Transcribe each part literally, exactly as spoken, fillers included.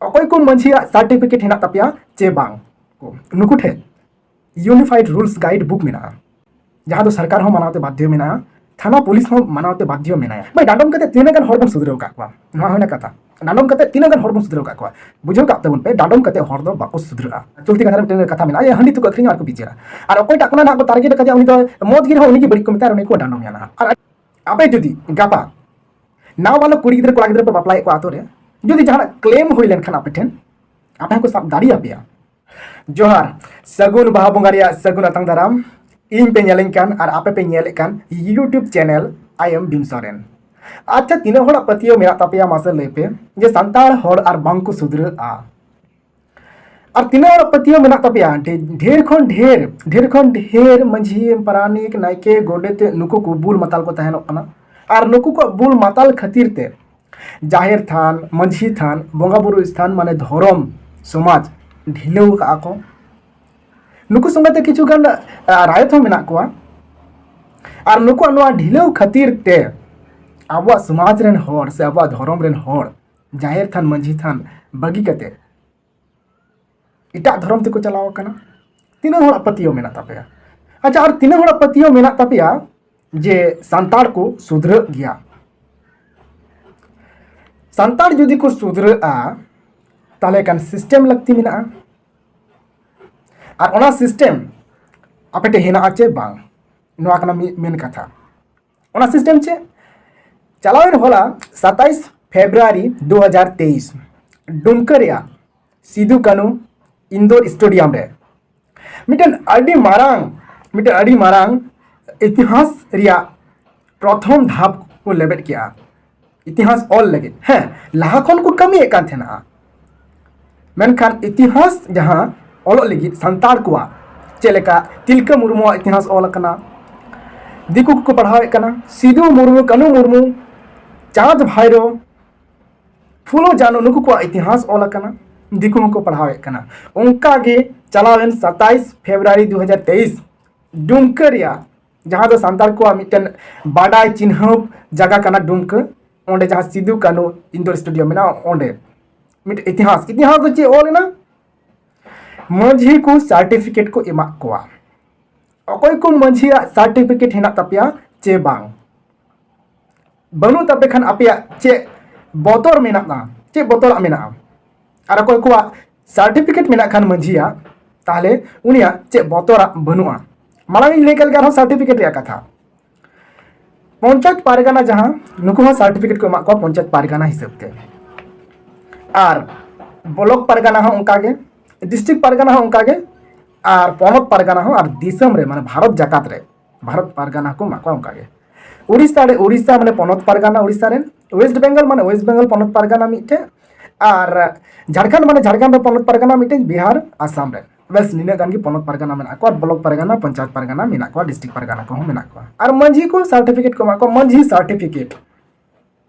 ᱚᱠᱚᱭ ᱠᱚ ᱢᱟᱹᱡᱷᱤᱭᱟᱜ ᱥᱟᱨᱴᱤᱯᱷᱤᱠᱮᱴ ᱦᱮᱱᱟᱜ ᱛᱟᱯᱮᱭᱟ ᱪᱮ ᱵᱟᱝ, ᱱᱩᱠᱩ ᱴᱷᱮᱱ ᱤᱭᱩᱱᱤᱯᱷᱟᱭᱤᱰ ᱨᱩᱞᱥ ᱜᱟᱭᱤᱰ ᱵᱩᱠ ᱢᱮᱱᱟᱜᱼᱟ, ᱡᱟᱦᱟᱸ ᱫᱚ ᱥᱚᱨᱠᱟᱨ ᱦᱚᱸ ᱢᱟᱱᱟᱣ ᱛᱮ ᱵᱟᱫᱽᱫᱷᱚ ᱢᱮᱱᱟᱜᱼᱟ, ᱛᱷᱟᱱᱟ ᱯᱩᱞᱤᱥ ᱦᱚᱸ ᱢᱟᱱᱟᱣ ᱛᱮ ᱵᱟᱫᱽᱫᱷᱚ ᱢᱮᱱᱟᱭᱟ᱾ ᱵᱷᱟᱭ, ᱰᱟᱸᱰᱚᱢ ᱠᱟᱛᱮ ᱛᱤᱱᱟᱹᱜ ᱜᱟᱱ ᱦᱚᱲ ᱵᱚᱱ ᱥᱩᱫᱷᱨᱟᱹᱣ ᱟᱠᱟᱫ ᱠᱚᱣᱟ? ᱱᱚᱣᱟ ᱦᱩᱭᱱᱟ ᱠᱟᱛᱷᱟ᱾ ᱰᱟᱸᱰᱚᱢ ᱠᱟᱛᱮ ᱛᱤᱱᱟᱹᱜ ᱜᱟᱱ ᱦᱚᱲ ᱵᱚᱱ ᱥᱩᱫᱷᱨᱟᱹᱣ ᱟᱠᱟᱫ ᱠᱚᱣᱟ? ᱵᱩᱡᱷᱟᱹᱣ ᱠᱟᱜ ᱛᱟᱵᱚᱱ ᱯᱮ, ᱰᱟᱸᱰᱚᱢ ᱠᱟᱛᱮ ᱦᱚᱲ ᱫᱚ ᱵᱟᱠᱚ ᱥᱩᱫᱷᱨᱟᱹᱜᱼᱟ᱾ ᱪᱚᱞᱛᱤ ᱠᱟᱛᱷᱟ ᱨᱮ ᱢᱤᱫᱴᱮᱱ ᱠᱟᱛᱷᱟ ᱢᱮᱱᱟᱜᱼᱟ, ᱦᱟᱺᱰᱤ ᱛᱮᱠᱚ ᱟᱹᱠᱷᱨᱤᱧᱟ ᱟᱨ ᱠᱚ ᱵᱤᱪᱟᱹᱨᱟ᱾ ᱟᱨ ᱚᱠᱚᱭᱴᱟᱜ ᱠᱟᱱᱟ ᱱᱟᱦᱟᱜ ᱠᱚ ᱴᱟᱨᱜᱮᱴ ᱟᱠᱟᱫᱮᱭᱟ, ᱩᱱᱤ ᱫᱚ ᱢᱚᱡᱽ ᱜᱮ ᱨᱮᱦᱚᱸ ᱩᱱᱤ ᱜᱮ ᱵᱟᱹᱲᱤᱡ ᱠᱚ ᱢᱮᱛᱟᱭᱟ ᱟᱨ ᱩᱱᱤ ᱠᱚ ᱰᱟᱸᱰᱚᱢᱮᱭᱟ ᱱᱟᱦᱟᱜ᱾ ᱟᱨ ᱟᱯᱮ ᱡᱩᱫᱤ ᱜᱟᱯᱟ ᱱᱟᱣᱟ ᱵᱟᱞᱟ ᱠᱩᱲᱤ ᱜᱤᱫᱽᱨᱟᱹ ᱠᱚᱲᱟ ᱜᱤᱫᱽᱨᱟᱹ ᱯᱮ ᱵᱟᱯᱞᱟᱭᱮᱫ ᱠᱚᱣᱟ ᱟᱛᱳ ᱨᱮ, ᱡᱩᱫᱤ ᱡᱟᱦᱟᱱᱟᱜ ᱠᱞᱮᱢ ᱦᱩᱭ ᱞᱮᱱᱠᱷᱟᱱ ᱟᱯᱮ ᱴᱷᱮᱱ, ᱟᱯᱮ ᱦᱚᱸᱠᱚ ᱥᱟᱵ ᱫᱟᱲᱮᱭᱟᱯᱮᱭᱟ᱾ ᱡᱚᱦᱟᱨ, ᱥᱟᱹᱜᱩᱱ ᱵᱟᱦᱟ ᱵᱚᱸᱜᱟ ᱨᱮᱭᱟᱜ ᱥᱟᱹᱜᱩᱱ ᱟᱛᱟᱝ ᱫᱟᱨᱟᱢ᱾ ᱤᱧ ᱯᱮ ᱧᱮᱞᱤᱧ ᱠᱟᱱ ᱟᱨ ᱟᱯᱮ ᱯᱮ ᱧᱮᱞᱮᱫ ᱠᱟᱱ YouTube channel I am Bhim Soren. ᱟᱪᱪᱷᱟ, ᱛᱤᱱᱟᱹᱜ ᱦᱚᱲᱟᱜ ᱯᱟᱹᱛᱭᱟᱹᱣ ᱢᱮᱱᱟᱜ ᱛᱟᱯᱮᱭᱟ ᱢᱟᱥᱮ ᱞᱟᱹᱭ ᱯᱮ ᱡᱮ ᱥᱟᱱᱛᱟᱲ ᱦᱚᱲ ᱟᱨ ᱵᱟᱝ ᱠᱚ ᱥᱩᱫᱷᱨᱟᱹᱜᱼᱟ? ᱟᱨ ᱛᱤᱱᱟᱹᱜ ᱦᱚᱲᱟᱜ ᱯᱟᱹᱛᱭᱟᱹᱣ ᱢᱮᱱᱟᱜ ᱛᱟᱯᱮᱭᱟ, ᱰᱷᱮ-, ᱰᱷᱮᱨ ᱠᱷᱚᱱ ᱰᱷᱮᱨ, ᱰᱷᱮᱨ ᱠᱷᱚᱱ ᱰᱷᱮᱨ ᱢᱟᱹᱡᱷᱤ, ᱯᱟᱨᱟᱱᱤᱠ, ᱱᱟᱭᱠᱮ, ᱜᱚᱰᱮᱛ ᱱᱩᱠᱩ ᱠᱚ ᱵᱩᱞ ᱢᱟᱛᱟᱞ ᱠᱚ ᱛᱟᱦᱮᱱᱚᱜ ᱠᱟᱱᱟ᱾ ᱟᱨ ᱱᱩᱠᱩ ᱠᱚᱣᱟᱜ ᱵᱩᱞ ᱢᱟᱛᱟᱞ ᱠᱷᱟᱹᱛᱤᱨ ᱛᱮ ᱡᱟᱦᱮᱨ ᱛᱷᱟᱱ, ᱢᱟᱹᱡᱷᱤ ᱛᱷᱟᱱ, ᱵᱚᱸᱜᱟ ᱵᱩᱨᱩ ᱥᱛᱷᱟᱱ, ᱢᱟᱱᱮ ᱫᱷᱚᱨᱚᱢ ᱥᱚᱢᱟᱡᱽ ᱰᱷᱤᱞᱟᱹᱣ ᱠᱟᱜᱼᱟ ᱠᱚ᱾ ᱱᱩᱠᱩ ᱥᱚᱸᱜᱮ ᱛᱮ ᱠᱤᱪᱷᱩ ᱜᱟᱱ, ᱟ, ᱨᱟᱭᱚᱛ ᱦᱚᱸ ᱢᱮᱱᱟᱜ ᱠᱚᱣᱟ᱾ ᱟᱨ ᱱᱩᱠᱩᱣᱟᱜ ᱱᱚᱣᱟ ᱰᱷᱤᱞᱟᱹᱣ ᱠᱷᱟᱹᱛᱤᱨ ᱛᱮ ᱟᱵᱚᱣᱟᱜ ᱥᱚᱢᱟᱡᱽ ᱨᱮᱱ ᱦᱚᱲ ᱥᱮ ᱟᱵᱚᱣᱟᱜ ᱫᱷᱚᱨᱚᱢ ᱨᱮᱱ ᱦᱚᱲ ᱡᱟᱦᱮᱨ ᱛᱷᱟᱱ, ᱢᱟᱹᱡᱷᱤ ᱛᱷᱟᱱ ᱵᱟᱹᱜᱤ ᱠᱟᱛᱮ ᱮᱴᱟᱜ ᱫᱷᱚᱨᱚᱢ ᱛᱮᱠᱚ ᱪᱟᱞᱟᱣ ᱟᱠᱟᱱᱟ᱾ ᱛᱤᱱᱟᱹᱜ ᱦᱚᱲᱟᱜ ᱯᱟᱹᱛᱭᱟᱹᱣ ᱢᱮᱱᱟᱜ ᱛᱟᱯᱮᱭᱟ? ᱟᱪᱪᱷᱟ, ᱟᱨ ᱛᱤᱱᱟᱹᱜ ᱦᱚᱲᱟᱜ ᱯᱟᱹᱛᱭᱟᱹᱣ ᱢᱮᱱᱟᱜ ᱛᱟᱯᱮᱭᱟ ᱡᱮ ᱥᱟᱱᱛᱟᱲ ᱠᱚ ᱥᱩᱫᱷᱨᱟᱹᱜ ᱜᱮᱭᱟ? ᱥᱟᱱᱛᱟᱲ ᱡᱩᱫᱤ ᱠᱚ ᱥᱩᱫᱷᱨᱟᱹᱜᱼᱟ, ᱛᱟᱦᱚᱞᱮ ᱠᱷᱟᱱ ᱥᱤᱥᱴᱮᱢ ᱞᱟᱹᱠᱛᱤ ᱢᱮᱱᱟᱜᱼᱟ᱾ ᱟᱨ ᱚᱱᱟ ᱥᱤᱥᱴᱮᱢ ᱟᱯᱮ ᱴᱷᱮᱱ ᱦᱮᱱᱟᱜᱼᱟ ᱪᱮ ᱵᱟᱝ? ᱱᱚᱣᱟ ᱠᱟᱱᱟ ᱢᱤᱫ ᱢᱮᱱ ᱠᱟᱛᱷᱟ᱾ ᱚᱱᱟ ᱥᱤᱥᱴᱮᱢ ᱪᱮᱫ? ᱪᱟᱞᱟᱣᱮᱱ ᱦᱚᱞᱟ ᱥᱟᱛᱟᱭᱤᱥ ᱯᱷᱮᱵᱽᱨᱩᱣᱟᱨᱤ ᱫᱩ ᱦᱟᱡᱟᱨ ᱛᱮᱭᱤᱥ ᱰᱩᱢᱠᱟᱹ ᱨᱮᱭᱟᱜ ᱥᱤᱫᱩ ᱠᱟᱹᱱᱩ ᱤᱱᱫᱳᱨ ᱥᱴᱮᱰᱤᱭᱟᱢ ᱨᱮ ᱢᱤᱫᱴᱮᱱ ᱟᱹᱰᱤ ᱢᱟᱨᱟᱝ, ᱢᱤᱫᱴᱮᱱ ᱟᱹᱰᱤ ᱢᱟᱨᱟᱝ ᱤᱛᱤᱦᱟᱥ ᱨᱮᱭᱟᱜ ᱯᱨᱚᱛᱷᱚᱢ ᱫᱷᱟᱯ ᱠᱚ ᱞᱮᱵᱮᱫ ᱠᱮᱜᱼᱟ᱾ ᱤᱛᱤᱦᱟᱥ ᱚᱞ ᱞᱟᱹᱜᱤᱫ, ᱦᱮᱸ, ᱞᱟᱦᱟ ᱠᱷᱚᱱ ᱠᱚ ᱠᱟᱹᱢᱤᱭᱮᱫ ᱠᱟᱱ ᱛᱟᱦᱮᱱᱟ, ᱢᱮᱱᱠᱷᱟᱱ ᱤᱛᱤᱦᱟᱥ ᱡᱟᱦᱟᱸ ᱚᱞᱚᱜ ᱞᱟᱹᱜᱤᱫ ᱥᱟᱱᱛᱟᱲ ᱠᱚᱣᱟᱜ, ᱪᱮᱫ ᱞᱮᱠᱟ ᱛᱤᱞᱠᱟᱹ ᱢᱩᱨᱢᱩᱣᱟᱜ ᱤᱛᱤᱦᱟᱥ ᱚᱞ ᱟᱠᱟᱱᱟ, ᱫᱤᱠᱩ ᱠᱚᱠᱚ ᱯᱟᱲᱦᱟᱣᱮᱫ ᱠᱟᱱᱟ, ᱥᱤᱫᱩ ᱢᱩᱨᱢᱩ, ᱠᱟᱹᱱᱩ ᱢᱩᱨᱢᱩ, ᱪᱟᱸᱫᱽ ᱵᱷᱟᱭᱨᱳ, ᱯᱷᱩᱞᱳ ᱡᱷᱟᱱᱳ, ᱱᱩᱠᱩ ᱠᱚᱣᱟᱜ ᱤᱛᱤᱦᱟᱥ ᱚᱞ ᱟᱠᱟᱱᱟ, ᱫᱤᱠᱩ ᱦᱚᱸᱠᱚ ᱯᱟᱲᱦᱟᱣᱮᱫ ᱠᱟᱱᱟ᱾ ᱚᱱᱠᱟ ᱜᱮ ᱪᱟᱞᱟᱣᱮᱱ ᱥᱟᱛᱟᱭᱤᱥ ᱯᱷᱮᱵᱽᱨᱩᱣᱟᱨᱤ ᱫᱩ ᱦᱟᱡᱟᱨ ᱛᱮᱭᱤᱥ ᱰᱩᱢᱠᱟᱹ ᱨᱮᱭᱟᱜ, ᱡᱟᱦᱟᱸ ᱫᱚ ᱥᱟᱱᱛᱟᱲ ᱠᱚᱣᱟᱜ ᱢᱤᱫᱴᱮᱱ ᱵᱟᱰᱟᱭ ᱪᱤᱱᱦᱟᱹᱯ ᱡᱟᱭᱜᱟ ᱠᱟᱱᱟ ᱰᱩᱢᱠᱟᱹ, ᱚᱸᱰᱮ ᱡᱟᱦᱟᱸ ᱥᱤᱫᱩ ᱠᱟᱹᱱᱩ ᱤᱱᱫᱳᱨ ᱥᱴᱮᱰᱤᱭᱟᱢ ᱢᱮᱱᱟᱜᱼᱟ, ᱚᱸᱰᱮ ᱢᱤᱫᱴᱮᱱ ᱤᱛᱤᱦᱟᱥ, ᱤᱛᱤᱦᱟᱥ ᱫᱚ ᱪᱮᱫ ᱚᱞ ᱮᱱᱟ? ᱢᱟᱹᱡᱷᱤ ᱠᱚ ᱥᱟᱨᱴᱤᱯᱷᱤᱠᱮᱴ ᱠᱚ ᱮᱢᱟᱜ ᱠᱚᱣᱟ᱾ ᱚᱠᱚᱭ ᱠᱚ ᱢᱟᱹᱡᱷᱤᱭᱟᱜ ᱥᱟᱨᱴᱤᱯᱷᱤᱠᱮᱴ ᱦᱮᱱᱟᱜ ᱛᱟᱯᱮᱭᱟ ᱪᱮ ᱵᱟᱝ? ᱵᱟᱹᱱᱩᱜ ᱛᱟᱯᱮ ᱠᱷᱟᱱ ᱟᱯᱮᱭᱟᱜ ᱪᱮᱫ ᱵᱚᱛᱚᱨ ᱢᱮᱱᱟᱜᱼᱟ? ᱪᱮᱫ ᱵᱚᱛᱚᱨᱟᱜ ᱢᱮᱱᱟᱜᱼᱟ? ᱟᱨ ᱚᱠᱚᱭ ᱠᱚᱣᱟᱜ ᱥᱟᱨᱴᱤᱯᱷᱤᱠᱮᱴ ᱢᱮᱱᱟᱜ ᱠᱷᱟᱱ ᱢᱟᱹᱡᱷᱤᱭᱟᱜ, ᱛᱟᱦᱚᱞᱮ ᱩᱱᱤᱭᱟᱜ ᱪᱮᱫ ᱵᱚᱛᱚᱨᱟᱜ ᱵᱟᱹᱱᱩᱜᱼᱟ? ᱢᱟᱲᱟᱝ ᱤᱧ ᱞᱟᱹᱭ ᱠᱮᱫ ᱞᱮᱠᱟ ᱟᱨᱦᱚᱸ ᱥᱟᱨᱴᱤᱯᱷᱤᱠᱮᱴ ᱨᱮᱭᱟᱜ ᱠᱟᱛᱷᱟ, ᱯᱚᱧᱪᱟᱭᱮᱛ ᱯᱟᱨᱜᱟᱱᱟ ᱡᱟᱦᱟᱸ, ᱱᱩᱠᱩ ᱦᱚᱸ ᱥᱟᱨᱴᱤᱯᱷᱤᱠᱮᱴ ᱠᱚ ᱮᱢᱟᱜ ᱠᱚᱣᱟ ᱯᱚᱧᱪᱟᱭᱮᱛ ᱯᱟᱨᱜᱟᱱᱟ ᱦᱤᱥᱟᱹᱵ ᱛᱮ᱾ ᱟᱨ ᱵᱞᱚᱠ ᱯᱟᱨᱜᱟᱱᱟ ᱦᱚᱸ ᱚᱱᱠᱟᱜᱮ, ᱰᱤᱥᱴᱨᱤᱠᱴ ᱯᱟᱨᱜᱟᱱᱟ ᱦᱚᱸ ᱚᱱᱠᱟᱜᱮ, ᱟᱨ ᱯᱚᱱᱚᱛ ᱯᱟᱨᱜᱟᱱᱟ ᱦᱚᱸ, ᱟᱨ ᱫᱤᱥᱚᱢ ᱨᱮ, ᱢᱟᱱᱮ ᱵᱷᱟᱨᱚᱛ ᱡᱟᱠᱟᱛ ᱨᱮ ᱵᱷᱟᱨᱚᱛ ᱯᱟᱨᱜᱟᱱᱟ ᱦᱚᱸᱠᱚ ᱮᱢᱟᱜ ᱠᱚᱣᱟ ᱚᱱᱠᱟᱜᱮ᱾ ᱩᱲᱤᱥᱥᱟ ᱨᱮ, ᱩᱲᱤᱥᱥᱟ ᱢᱟᱱᱮ ᱯᱚᱱᱚᱛ ᱯᱟᱨᱜᱟᱱᱟ ᱩᱲᱤᱥᱥᱟ ᱨᱮᱱ, ᱳᱭᱮᱥᱴ ᱵᱮᱝᱜᱚᱞ ᱢᱟᱱᱮ ᱳᱭᱮᱥᱴ ᱵᱮᱝᱜᱚᱞ ᱯᱚᱱᱚᱛ ᱯᱟᱨᱜᱟᱱᱟ ᱢᱤᱫᱴᱮᱱ, ᱟᱨ ᱡᱷᱟᱲᱠᱷᱚᱸᱰ ᱢᱟᱱᱮ ᱡᱷᱟᱲᱠᱷᱚᱸᱰ ᱯᱚᱱᱚᱛ ᱯᱟᱨᱜᱟᱱᱟ ᱢᱤᱫᱴᱮᱱ, ᱵᱤᱦᱟᱨ, ᱟᱥᱟᱢ ᱨᱮᱱ᱾ ᱵᱮᱥ, ᱱᱤᱱᱟᱹᱜ ᱜᱟᱱ ᱜᱮ ᱯᱚᱱᱚᱛ ᱯᱟᱨᱜᱟᱱᱟ ᱢᱮᱱᱟᱜ ᱠᱚᱣᱟ, ᱵᱞᱚᱠ ᱯᱟᱨᱜᱟᱱᱟ, ᱯᱚᱧᱪᱟᱭᱮᱛ ᱯᱟᱨᱜᱟᱱᱟ ᱢᱮᱱᱟᱜ ᱠᱚᱣᱟ, ᱰᱤᱥᱴᱨᱤᱠᱴ ᱯᱟᱨᱜᱟᱱᱟ ᱠᱚᱦᱚᱸ ᱢᱮᱱᱟᱜ ᱠᱚᱣᱟ᱾ ᱟᱨ ᱢᱟᱹᱡᱷᱤ ᱠᱚ ᱥᱟᱨᱴᱤᱯᱷᱤᱠᱮᱴ ᱠᱚ ᱮᱢᱟ ᱠᱚᱣᱟ, ᱢᱟᱹᱡᱷᱤ ᱥᱟᱨᱴᱤᱯᱷᱤᱠᱮᱴ᱾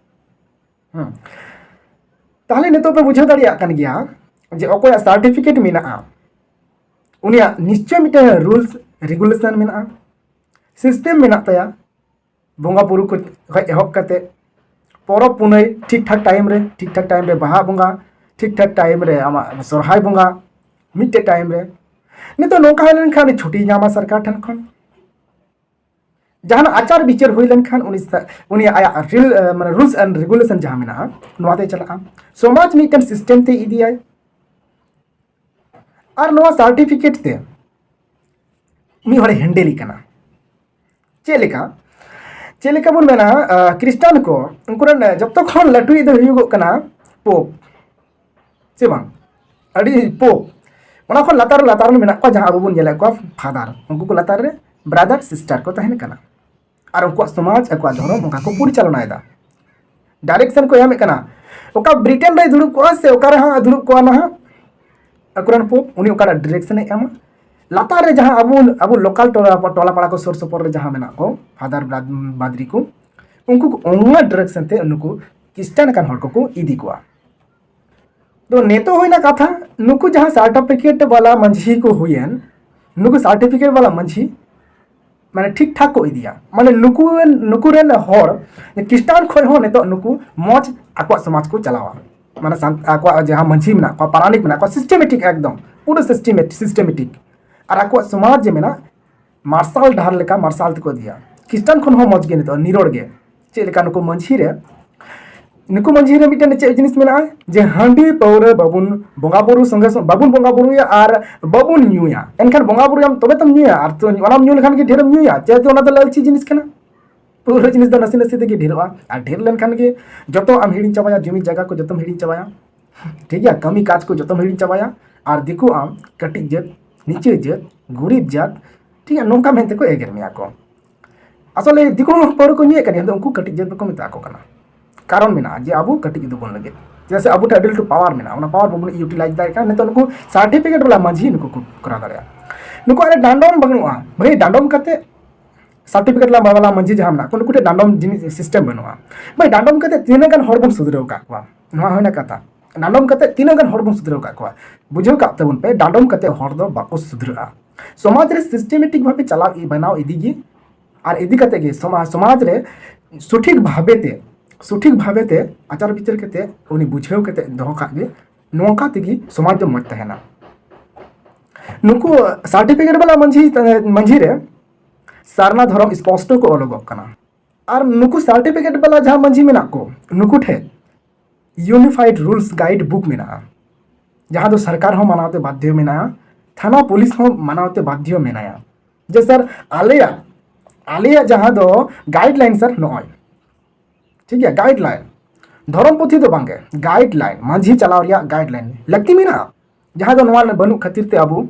ᱦᱮᱸ, ᱛᱟᱦᱚᱞᱮ ᱱᱤᱛᱚᱜ ᱯᱮ ᱵᱩᱡᱷᱟᱹᱣ ᱫᱟᱲᱮᱭᱟᱜ ᱠᱟᱱ ᱜᱮᱭᱟ ᱡᱮ ᱚᱠᱚᱭᱟᱜ ᱥᱟᱨᱴᱤᱯᱷᱤᱠᱮᱴ ᱢᱮᱱᱟᱜᱼᱟ, ᱩᱱᱤᱭᱟᱜ ᱱᱤᱥᱪᱚᱭ ᱢᱤᱫᱴᱮᱱ ᱨᱩᱞᱥ ᱨᱮᱜᱩᱞᱮᱥᱚᱱ ᱢᱮᱱᱟᱜᱼᱟ, ᱥᱤᱥᱴᱮᱢ ᱢᱮᱱᱟᱜ ᱛᱟᱭᱟ᱾ ᱵᱚᱸᱜᱟ ᱵᱩᱨᱩ ᱠᱚ ᱠᱷᱚᱱ ᱮᱦᱚᱵ ᱠᱟᱛᱮ ᱯᱚᱨᱚᱵᱽ ᱯᱩᱱᱟᱹᱭ ᱴᱷᱤᱠ ᱴᱷᱟᱠ ᱴᱟᱭᱤᱢ ᱨᱮ, ᱴᱷᱤᱠ ᱴᱷᱟᱠ ᱴᱟᱭᱤᱢ ᱨᱮ ᱵᱟᱦᱟ ᱵᱚᱸᱜᱟ, ᱴᱷᱤᱠ ᱴᱷᱟᱠ ᱴᱟᱭᱤᱢ ᱨᱮ ᱟᱢᱟᱜ ᱥᱚᱨᱦᱟᱭ ᱵᱚᱸᱜᱟ ᱢᱤᱫᱴᱮᱡ ᱴᱟᱭᱤᱢ ᱨᱮ᱾ ᱱᱤᱛᱚᱜ ᱱᱚᱝᱠᱟ ᱦᱩᱭ ᱞᱮᱱᱠᱷᱟᱱ ᱩᱱᱤ ᱪᱷᱩᱴᱤ ᱧᱟᱢᱟ ᱥᱚᱨᱠᱟᱨ ᱴᱷᱮᱱ ᱠᱷᱚᱱ᱾ ᱡᱟᱦᱟᱱᱟᱜ ᱟᱪᱟᱨ ᱵᱤᱪᱟᱹᱨ ᱦᱩᱭ ᱞᱮᱱᱠᱷᱟᱱ ᱩᱱᱤ ᱥᱟ-, ᱩᱱᱤᱭᱟᱜ ᱟᱭᱟᱜ ᱨᱤᱞ-, ᱮ, ᱢᱟᱱᱮ ᱨᱩᱞᱥ ᱮᱱᱰ ᱨᱮᱜᱩᱞᱮᱥᱚᱱ ᱡᱟᱦᱟᱸ ᱢᱮᱱᱟᱜᱼᱟ, ᱱᱚᱣᱟ ᱛᱮᱭ ᱪᱟᱞᱟᱜᱼᱟ᱾ ᱥᱚᱢᱟᱡᱽ ᱢᱤᱫᱴᱮᱱ ᱥᱤᱥᱴᱮᱢ ᱛᱮᱭ ᱤᱫᱤᱭᱟᱭ᱾ ᱟᱨ ᱱᱚᱣᱟ ᱥᱟᱨᱴᱤᱯᱷᱤᱠᱮᱴ ᱛᱮ ᱢᱤᱫ ᱦᱚᱲᱮ ᱦᱮᱱᱰᱮᱞᱤ ᱠᱟᱱᱟ᱾ ᱪᱮᱫ ᱞᱮᱠᱟ? ᱪᱮᱫ ᱞᱮᱠᱟ ᱵᱚᱱ ᱢᱮᱱᱟ, ᱟ, ᱠᱷᱨᱤᱥᱴᱟᱱ ᱠᱚ, ᱩᱱᱠᱩ ᱨᱮᱱ ᱡᱚᱛᱚ ᱠᱷᱚᱱ ᱞᱟᱹᱴᱩᱭᱤᱡ ᱫᱚ ᱦᱩᱭᱩᱜᱚᱜ ᱠᱟᱱᱟ ᱯᱳᱯ, ᱥᱮ ᱵᱟᱝ? ᱟᱹᱰᱤ ᱯᱳᱯ᱾ ᱚᱱᱟ ᱠᱷᱚᱱ ᱞᱟᱛᱟᱨ, ᱞᱟᱛᱟᱨ ᱨᱮ ᱢᱮᱱᱟᱜ ᱠᱚᱣᱟ, ᱡᱟᱦᱟᱸ ᱟᱵᱚ ᱵᱚᱱ ᱧᱮᱞᱮᱫ ᱠᱚᱣᱟ ᱯᱷᱟᱫᱟᱨ, ᱩᱱᱠᱩ ᱠᱚ ᱞᱟᱛᱟᱨ ᱨᱮ ᱵᱨᱟᱫᱟᱨ, ᱥᱤᱥᱴᱟᱨ ᱠᱚ ᱛᱟᱦᱮᱱ ᱠᱟᱱᱟ᱾ ᱟᱨ ᱩᱱᱠᱩᱣᱟᱜ ᱥᱚᱢᱟᱡᱽ, ᱟᱠᱚᱣᱟᱜ ᱫᱷᱚᱨᱚᱢ ᱚᱱᱠᱟ ᱠᱚ ᱯᱚᱨᱤᱪᱟᱞᱚᱱᱟᱭᱮᱫᱟ, ᱰᱟᱭᱨᱮᱠᱥᱚᱱ ᱠᱚ ᱮᱢᱮᱫ ᱠᱟᱱᱟ᱾ ᱚᱠᱟ ᱵᱨᱤᱴᱮᱱ ᱨᱮᱭ ᱫᱩᱲᱩᱵ ᱠᱚᱜᱼᱟ ᱥᱮ ᱚᱠᱟ ᱨᱮᱦᱚᱸ ᱫᱩᱲᱩᱵ ᱠᱚᱜᱼᱟ ᱱᱟᱦᱟᱜ, ᱟᱠᱚᱨᱮᱱ ᱯᱳᱯ, ᱩᱱᱤ ᱚᱠᱟᱴᱟᱜ ᱰᱟᱭᱨᱮᱠᱥᱚᱱᱮ ᱮᱢᱟ᱾ ᱞᱟᱛᱟᱨ ᱨᱮ ᱡᱟᱦᱟᱸ ᱟᱵᱚ, ᱟᱵᱚ ᱞᱳᱠᱟᱞ ᱴᱚᱞᱟ, ᱴᱚᱞᱟ ᱯᱟᱲᱟ ᱠᱚ ᱥᱩᱨ ᱥᱩᱯᱩᱨ ᱨᱮ ᱡᱟᱦᱟᱸ ᱢᱮᱱᱟᱜ ᱠᱚ, ᱯᱷᱟᱫᱟᱨ ᱵᱨᱟᱫ-, ᱵᱟᱫᱽᱨᱤ ᱠᱚ, ᱩᱱᱠᱩ ᱠᱚ ᱚᱱᱟ ᱰᱟᱭᱨᱮᱠᱥᱚᱱ ᱛᱮ ᱱᱩᱠᱩ ᱠᱷᱨᱤᱥᱴᱟᱱ ᱟᱠᱟᱱ ᱦᱚᱲ ᱠᱚᱠᱚ ᱤᱫᱤ ᱠᱚᱣᱟ᱾ ᱛᱚ ᱱᱤᱛᱚᱜ ᱦᱩᱭᱱᱟ ᱠᱟᱛᱷᱟ, ᱱᱩᱠᱩ ᱡᱟᱦᱟᱸ ᱥᱟᱨᱴᱤᱯᱷᱤᱠᱮᱴ ᱵᱟᱞᱟ ᱢᱟᱹᱡᱷᱤ ᱠᱚ ᱦᱩᱭᱮᱱ, ᱱᱩᱠᱩ ᱥᱟᱨᱴᱤᱯᱷᱤᱠᱮᱴ ᱵᱟᱞᱟ ᱢᱟᱹᱡᱷᱤ ᱢᱟᱱᱮ ᱴᱷᱤᱠ ᱴᱷᱟᱠ ᱠᱚ ᱤᱫᱤᱭᱟ, ᱢᱟᱱᱮ ᱱᱩᱠᱩ, ᱱᱩᱠᱩ ᱨᱮᱱ ᱦᱚᱲ ᱠᱷᱨᱤᱥᱴᱟᱱ ᱠᱷᱚᱱ ᱦᱚᱸ ᱱᱤᱛᱚᱜ ᱱᱩᱠᱩ ᱢᱚᱡᱽ ᱟᱠᱚᱣᱟᱜ ᱥᱚᱢᱟᱡᱽ ᱠᱚ ᱪᱟᱞᱟᱣᱟ᱾ ᱢᱟᱱᱮ ᱥᱟᱱ-, ᱟᱠᱚᱣᱟᱜ ᱡᱟᱦᱟᱸ ᱢᱟᱹᱡᱷᱤ ᱢᱮᱱᱟᱜ ᱠᱚᱣᱟ, ᱯᱟᱨᱟᱱᱤᱠ ᱢᱮᱱᱟᱜ ᱠᱚᱣᱟ, ᱥᱤᱥᱴᱮᱢᱮᱴᱤᱠ, ᱮᱠᱫᱚᱢ ᱯᱩᱨᱟᱹ ᱥᱤᱥᱴᱮᱢᱮᱴᱤᱠ᱾ ᱟᱨ ᱟᱠᱚᱣᱟᱜ ᱥᱚᱢᱟᱡᱽ ᱡᱮ ᱢᱮᱱᱟᱜ, ᱢᱟᱨᱥᱟᱞ ᱰᱟᱦᱟᱨ ᱞᱮᱠᱟ ᱢᱟᱨᱥᱟᱞ ᱛᱮᱠᱚ ᱤᱫᱤᱭᱟ᱾ ᱠᱷᱨᱤᱥᱴᱟᱱ ᱠᱷᱚᱱ ᱦᱚᱸ ᱢᱚᱡᱽ ᱜᱮ ᱱᱤᱛᱚᱜ ᱱᱤᱨᱚᱲ ᱜᱮ᱾ ᱪᱮᱫ ᱞᱮᱠᱟ ᱱᱩᱠᱩ ᱢᱟᱹᱡᱷᱤ ᱨᱮ, ᱱᱩᱠᱩ ᱢᱟᱹᱡᱷᱤ ᱨᱮ ᱢᱤᱫᱴᱮᱱ ᱪᱮᱫ ᱡᱤᱱᱤᱥ ᱢᱮᱱᱟᱜᱼᱟ, ᱡᱮ ᱦᱟᱺᱰᱤ ᱯᱟᱹᱣᱨᱟᱹ ᱵᱟᱵᱚᱱ ᱵᱚᱸᱜᱟ ᱵᱩᱨᱩ ᱥᱚᱸᱜᱮ ᱥᱚᱸᱜᱮ ᱵᱟᱵᱚᱱ ᱵᱚᱸᱜᱟ ᱵᱩᱨᱩᱭᱟ ᱟᱨ ᱵᱟᱵᱚᱱ ᱧᱩᱭᱟ᱾ ᱮᱱᱠᱷᱟᱱ ᱵᱚᱸᱜᱟ ᱵᱩᱨᱩᱭᱟᱢ ᱛᱚᱵᱮ ᱛᱚᱢ ᱧᱩᱭᱟ, ᱟᱨ ᱛᱚ ᱚᱱᱟᱢ ᱧᱩ ᱞᱮᱠᱷᱟᱱ ᱜᱮ ᱰᱷᱮᱨᱮᱢ ᱧᱩᱭᱟ, ᱡᱮᱦᱮᱛᱩ ᱚᱱᱟ ᱫᱚ ᱞᱟᱹᱞᱪᱤ ᱡᱤᱱᱤᱥ ᱠᱟᱱᱟ᱾ ᱯᱟᱹᱣᱨᱟᱹ ᱡᱤᱱᱤᱥ ᱫᱚ ᱱᱟᱥᱮ ᱱᱟᱥᱮ ᱛᱮᱜᱮ ᱰᱷᱮᱨᱚᱜᱼᱟ, ᱟᱨ ᱰᱷᱮᱨ ᱞᱮᱱᱠᱷᱟᱱ ᱜᱮ ᱡᱚᱛᱚ ᱟᱢ ᱦᱤᱲᱤᱧ ᱪᱟᱵᱟᱭᱟ, ᱡᱩᱢᱤ ᱡᱟᱭᱜᱟ ᱠᱚ ᱡᱚᱛᱚᱢ ᱦᱤᱲᱤᱧ ᱪᱟᱵᱟᱭᱟ, ᱴᱷᱤᱠ ᱜᱮᱭᱟ, ᱠᱟᱹᱢᱤ ᱠᱟᱡᱽ ᱠᱚ ᱡᱚᱛᱚᱢ ᱦᱤᱲᱤᱧ ᱪᱟᱵᱟᱭᱟ᱾ ᱟᱨ ᱫᱤᱠᱩ ᱟᱢ ᱠᱟᱹᱴᱤᱡ ᱡᱟᱹᱛ, ᱱᱤᱪᱟᱹ ᱡᱟᱹᱛ, ᱜᱩᱨᱤᱵ ᱡᱟᱹᱛ, ᱴᱷᱤᱠ ᱜᱮᱭᱟ, ᱱᱚᱝᱠᱟ ᱢᱮᱱᱛᱮ ᱠᱚ ᱮᱜᱮᱨ ᱢᱮᱭᱟ ᱠᱚ᱾ ᱟᱥᱚᱞᱮ ᱫᱤᱠᱩ ᱦᱚᱸ ᱯᱟᱹᱣᱨᱟᱹ ᱠᱚ ᱧᱩᱭᱮᱫ ᱠᱟᱱ ᱜᱮᱭᱟ, ᱟᱫᱚ ᱩᱱᱠᱩ ᱠᱟᱹᱴᱤᱡ ᱡᱟᱹᱛ ᱵᱟᱠᱚ ᱢᱮᱛᱟ ᱠᱚ ᱠᱟᱱᱟ᱾ ᱠᱟᱨᱚᱱ ᱢᱮᱱᱟᱜᱼᱟ ᱡᱮ ᱟᱵᱚ ᱠᱟᱹᱴᱤᱡ ᱡᱟᱹᱛ ᱵᱚᱱ ᱞᱟᱹᱜᱤᱫ, ᱪᱮᱫᱟᱜ ᱥᱮ ᱟᱵᱚ ᱴᱷᱮᱱ ᱟᱹᱰᱤ ᱞᱟᱹᱴᱩ ᱯᱟᱣᱟᱨ ᱢᱮᱱᱟᱜᱼᱟ, ᱚᱱᱟ ᱯᱟᱣᱟᱨ ᱵᱟᱵᱚᱱ ᱤᱭᱩᱴᱤᱞᱟᱭᱤᱡᱽ ᱫᱟᱲᱮᱭᱟᱜ ᱠᱟᱱᱟ᱾ ᱱᱤᱛᱚᱜ ᱱᱩᱠᱩ ᱥᱟᱨᱴᱤᱯᱷᱤᱠᱮᱴ ᱵᱟᱞᱟ ᱢᱟᱹᱡᱷᱤ ᱱᱩᱠᱩ ᱠᱚ ᱠᱚᱨᱟᱣ ᱫᱟᱲᱮᱭᱟᱜᱼᱟ᱾ ᱱᱩᱠᱩ ᱟᱨ ᱰᱟᱸᱰᱚᱢ ᱵᱟᱹᱱᱩᱜᱼᱟ ᱵᱷᱟᱹᱭ, ᱰᱟᱸᱰᱚᱢ ᱠᱟᱛᱮ ᱥᱟᱨᱴᱤᱯᱷᱤᱠᱮᱴ ᱵᱟᱞᱟ ᱢᱟᱹᱡᱷᱤ ᱡᱟᱦᱟᱸ ᱢᱮᱱᱟᱜ ᱠᱚ, ᱱᱩᱠᱩ ᱴᱷᱮᱱ ᱰᱟᱸᱰᱚᱢ ᱡᱤᱱᱤᱥ ᱥᱤᱥᱴᱮᱢ ᱵᱟᱹᱱᱩᱜᱼᱟ ᱵᱷᱟᱹᱭ᱾ ᱰᱟᱸᱰᱚᱢ ᱠᱟᱛᱮ ᱛᱤᱱᱟᱹᱜ ᱜᱟᱱ ᱦᱚᱲ ᱵᱚᱱ ᱥᱩᱫᱷᱨᱟᱹᱣ ᱟᱠᱟᱫ ᱠᱚᱣᱟ, ᱱᱚᱣᱟ ᱦᱩᱭᱱᱟ ᱠᱟᱛᱷᱟ᱾ ᱰᱟᱸᱰᱚᱢ ᱠᱟᱛᱮ ᱛᱤᱱᱟᱹᱜ ᱜᱟᱱ ᱦᱚᱲ ᱵᱚᱱ ᱥᱩᱫᱷᱨᱟᱹᱣ ᱟᱠᱟᱫ ᱠᱚᱣᱟ? ᱵᱩᱡᱷᱟᱹᱣ ᱠᱟᱜ ᱛᱟᱵᱚᱱ ᱯᱮ, ᱰᱟᱸᱰᱚᱢ ᱠᱟᱛᱮ ᱦᱚᱲ ᱫᱚ ᱵᱟᱠᱚ ᱥᱩᱫᱷᱨᱟᱹᱜᱼᱟ᱾ ᱥᱚᱢᱟᱡᱽ ᱨᱮ ᱥᱤᱥᱴᱮᱢᱮᱴᱤᱠ ᱵᱷᱟᱵᱮ ᱪᱟᱞᱟᱣ ᱤ-, ᱵᱮᱱᱟᱣ ᱤᱫᱤ ᱜᱮ, ᱟᱨ ᱤᱫᱤ ᱠᱟᱛᱮ ᱜᱮ ᱥᱚᱢᱟ-, ᱥᱚᱢᱟᱡᱽ ᱨᱮ ᱥᱚᱴᱷᱤᱠ ᱵᱷᱟᱵᱮ ᱛᱮ, ᱥᱚᱴᱷᱤᱠ ᱵᱷᱟᱵᱮ ᱛᱮ ᱟᱪᱟᱨ ᱵᱤᱪᱟᱹᱨ ᱠᱟᱛᱮ ᱩᱱᱤ ᱵᱩᱡᱷᱟᱹᱣ ᱠᱟᱛᱮ ᱫᱚᱦᱚ ᱠᱟᱜ ᱜᱮ, ᱱᱚᱝᱠᱟ ᱛᱮᱜᱮ ᱥᱚᱢᱟᱡᱽ ᱫᱚ ᱢᱚᱡᱽ ᱛᱟᱦᱮᱱᱟ᱾ ᱱᱩᱠᱩ ᱥᱟᱨᱴᱤᱯᱷᱤᱠᱮᱴ ᱵᱟᱞᱟ ᱢᱟᱹᱡᱷᱤ, ᱢᱟᱹᱡᱷᱤ ᱨᱮ ᱥᱟᱨᱱᱟ ᱫᱷᱚᱨᱚᱢ ᱥᱯᱚᱥᱴᱚ ᱠᱚ ᱚᱞᱚᱜᱚᱜ ᱠᱟᱱᱟ᱾ ᱟᱨ ᱱᱩᱠᱩ ᱥᱟᱨᱴᱤᱯᱷᱤᱠᱮᱴ ᱵᱟᱞᱟ ᱡᱟᱦᱟᱸ ᱢᱟᱹᱡᱷᱤ ᱢᱮᱱᱟᱜ ᱠᱚ, ᱱᱩᱠᱩ ᱴᱷᱮᱱ ᱤᱭᱩᱱᱤᱯᱷᱟᱭᱤᱰ ᱨᱩᱞᱥ ᱜᱟᱭᱤᱰ ᱵᱩᱠ ᱢᱮᱱᱟᱜᱼᱟ, ᱡᱟᱦᱟᱸ ᱫᱚ ᱥᱚᱨᱠᱟᱨ ᱦᱚᱸ ᱢᱟᱱᱟᱣ ᱛᱮ ᱵᱟᱫᱽᱫᱷᱚ ᱢᱮᱱᱟᱭᱟ, ᱛᱷᱟᱱᱟ ᱯᱩᱞᱤᱥ ᱦᱚᱸ ᱢᱟᱱᱟᱣ ᱛᱮ ᱵᱟᱫᱽᱫᱷᱚ ᱢᱮᱱᱟᱭᱟ᱾ ᱡᱮ ᱥᱟᱨ, ᱟᱞᱮᱭᱟᱜ, ᱟᱞᱮᱭᱟᱜ ᱡᱟᱦᱟᱸ ᱫᱚ ᱜᱟᱭᱤᱰ ᱞᱟᱭᱤᱱ ᱥᱟᱨ ᱱᱚᱜᱼᱚᱭ, ᱴᱷᱤᱠ ᱜᱮᱭᱟ, ᱜᱟᱭᱤᱰ ᱞᱟᱭᱤᱱ, ᱫᱷᱚᱨᱚᱢ ᱯᱩᱛᱷᱤ ᱫᱚ ᱵᱟᱝᱜᱮ, ᱜᱟᱭᱤᱰ ᱞᱟᱭᱤᱱ, ᱢᱟᱹᱡᱷᱤ ᱪᱟᱞᱟᱣ ᱨᱮᱭᱟᱜ ᱜᱟᱭᱤᱰ ᱞᱟᱭᱤᱱ ᱞᱟᱹᱠᱛᱤ ᱢᱮᱱᱟᱜᱼᱟ, ᱡᱟᱦᱟᱸ ᱫᱚ ᱱᱚᱣᱟ ᱵᱟᱹᱱᱩᱜ ᱠᱷᱟᱹᱛᱤᱨ ᱛᱮ ᱟᱵᱚ,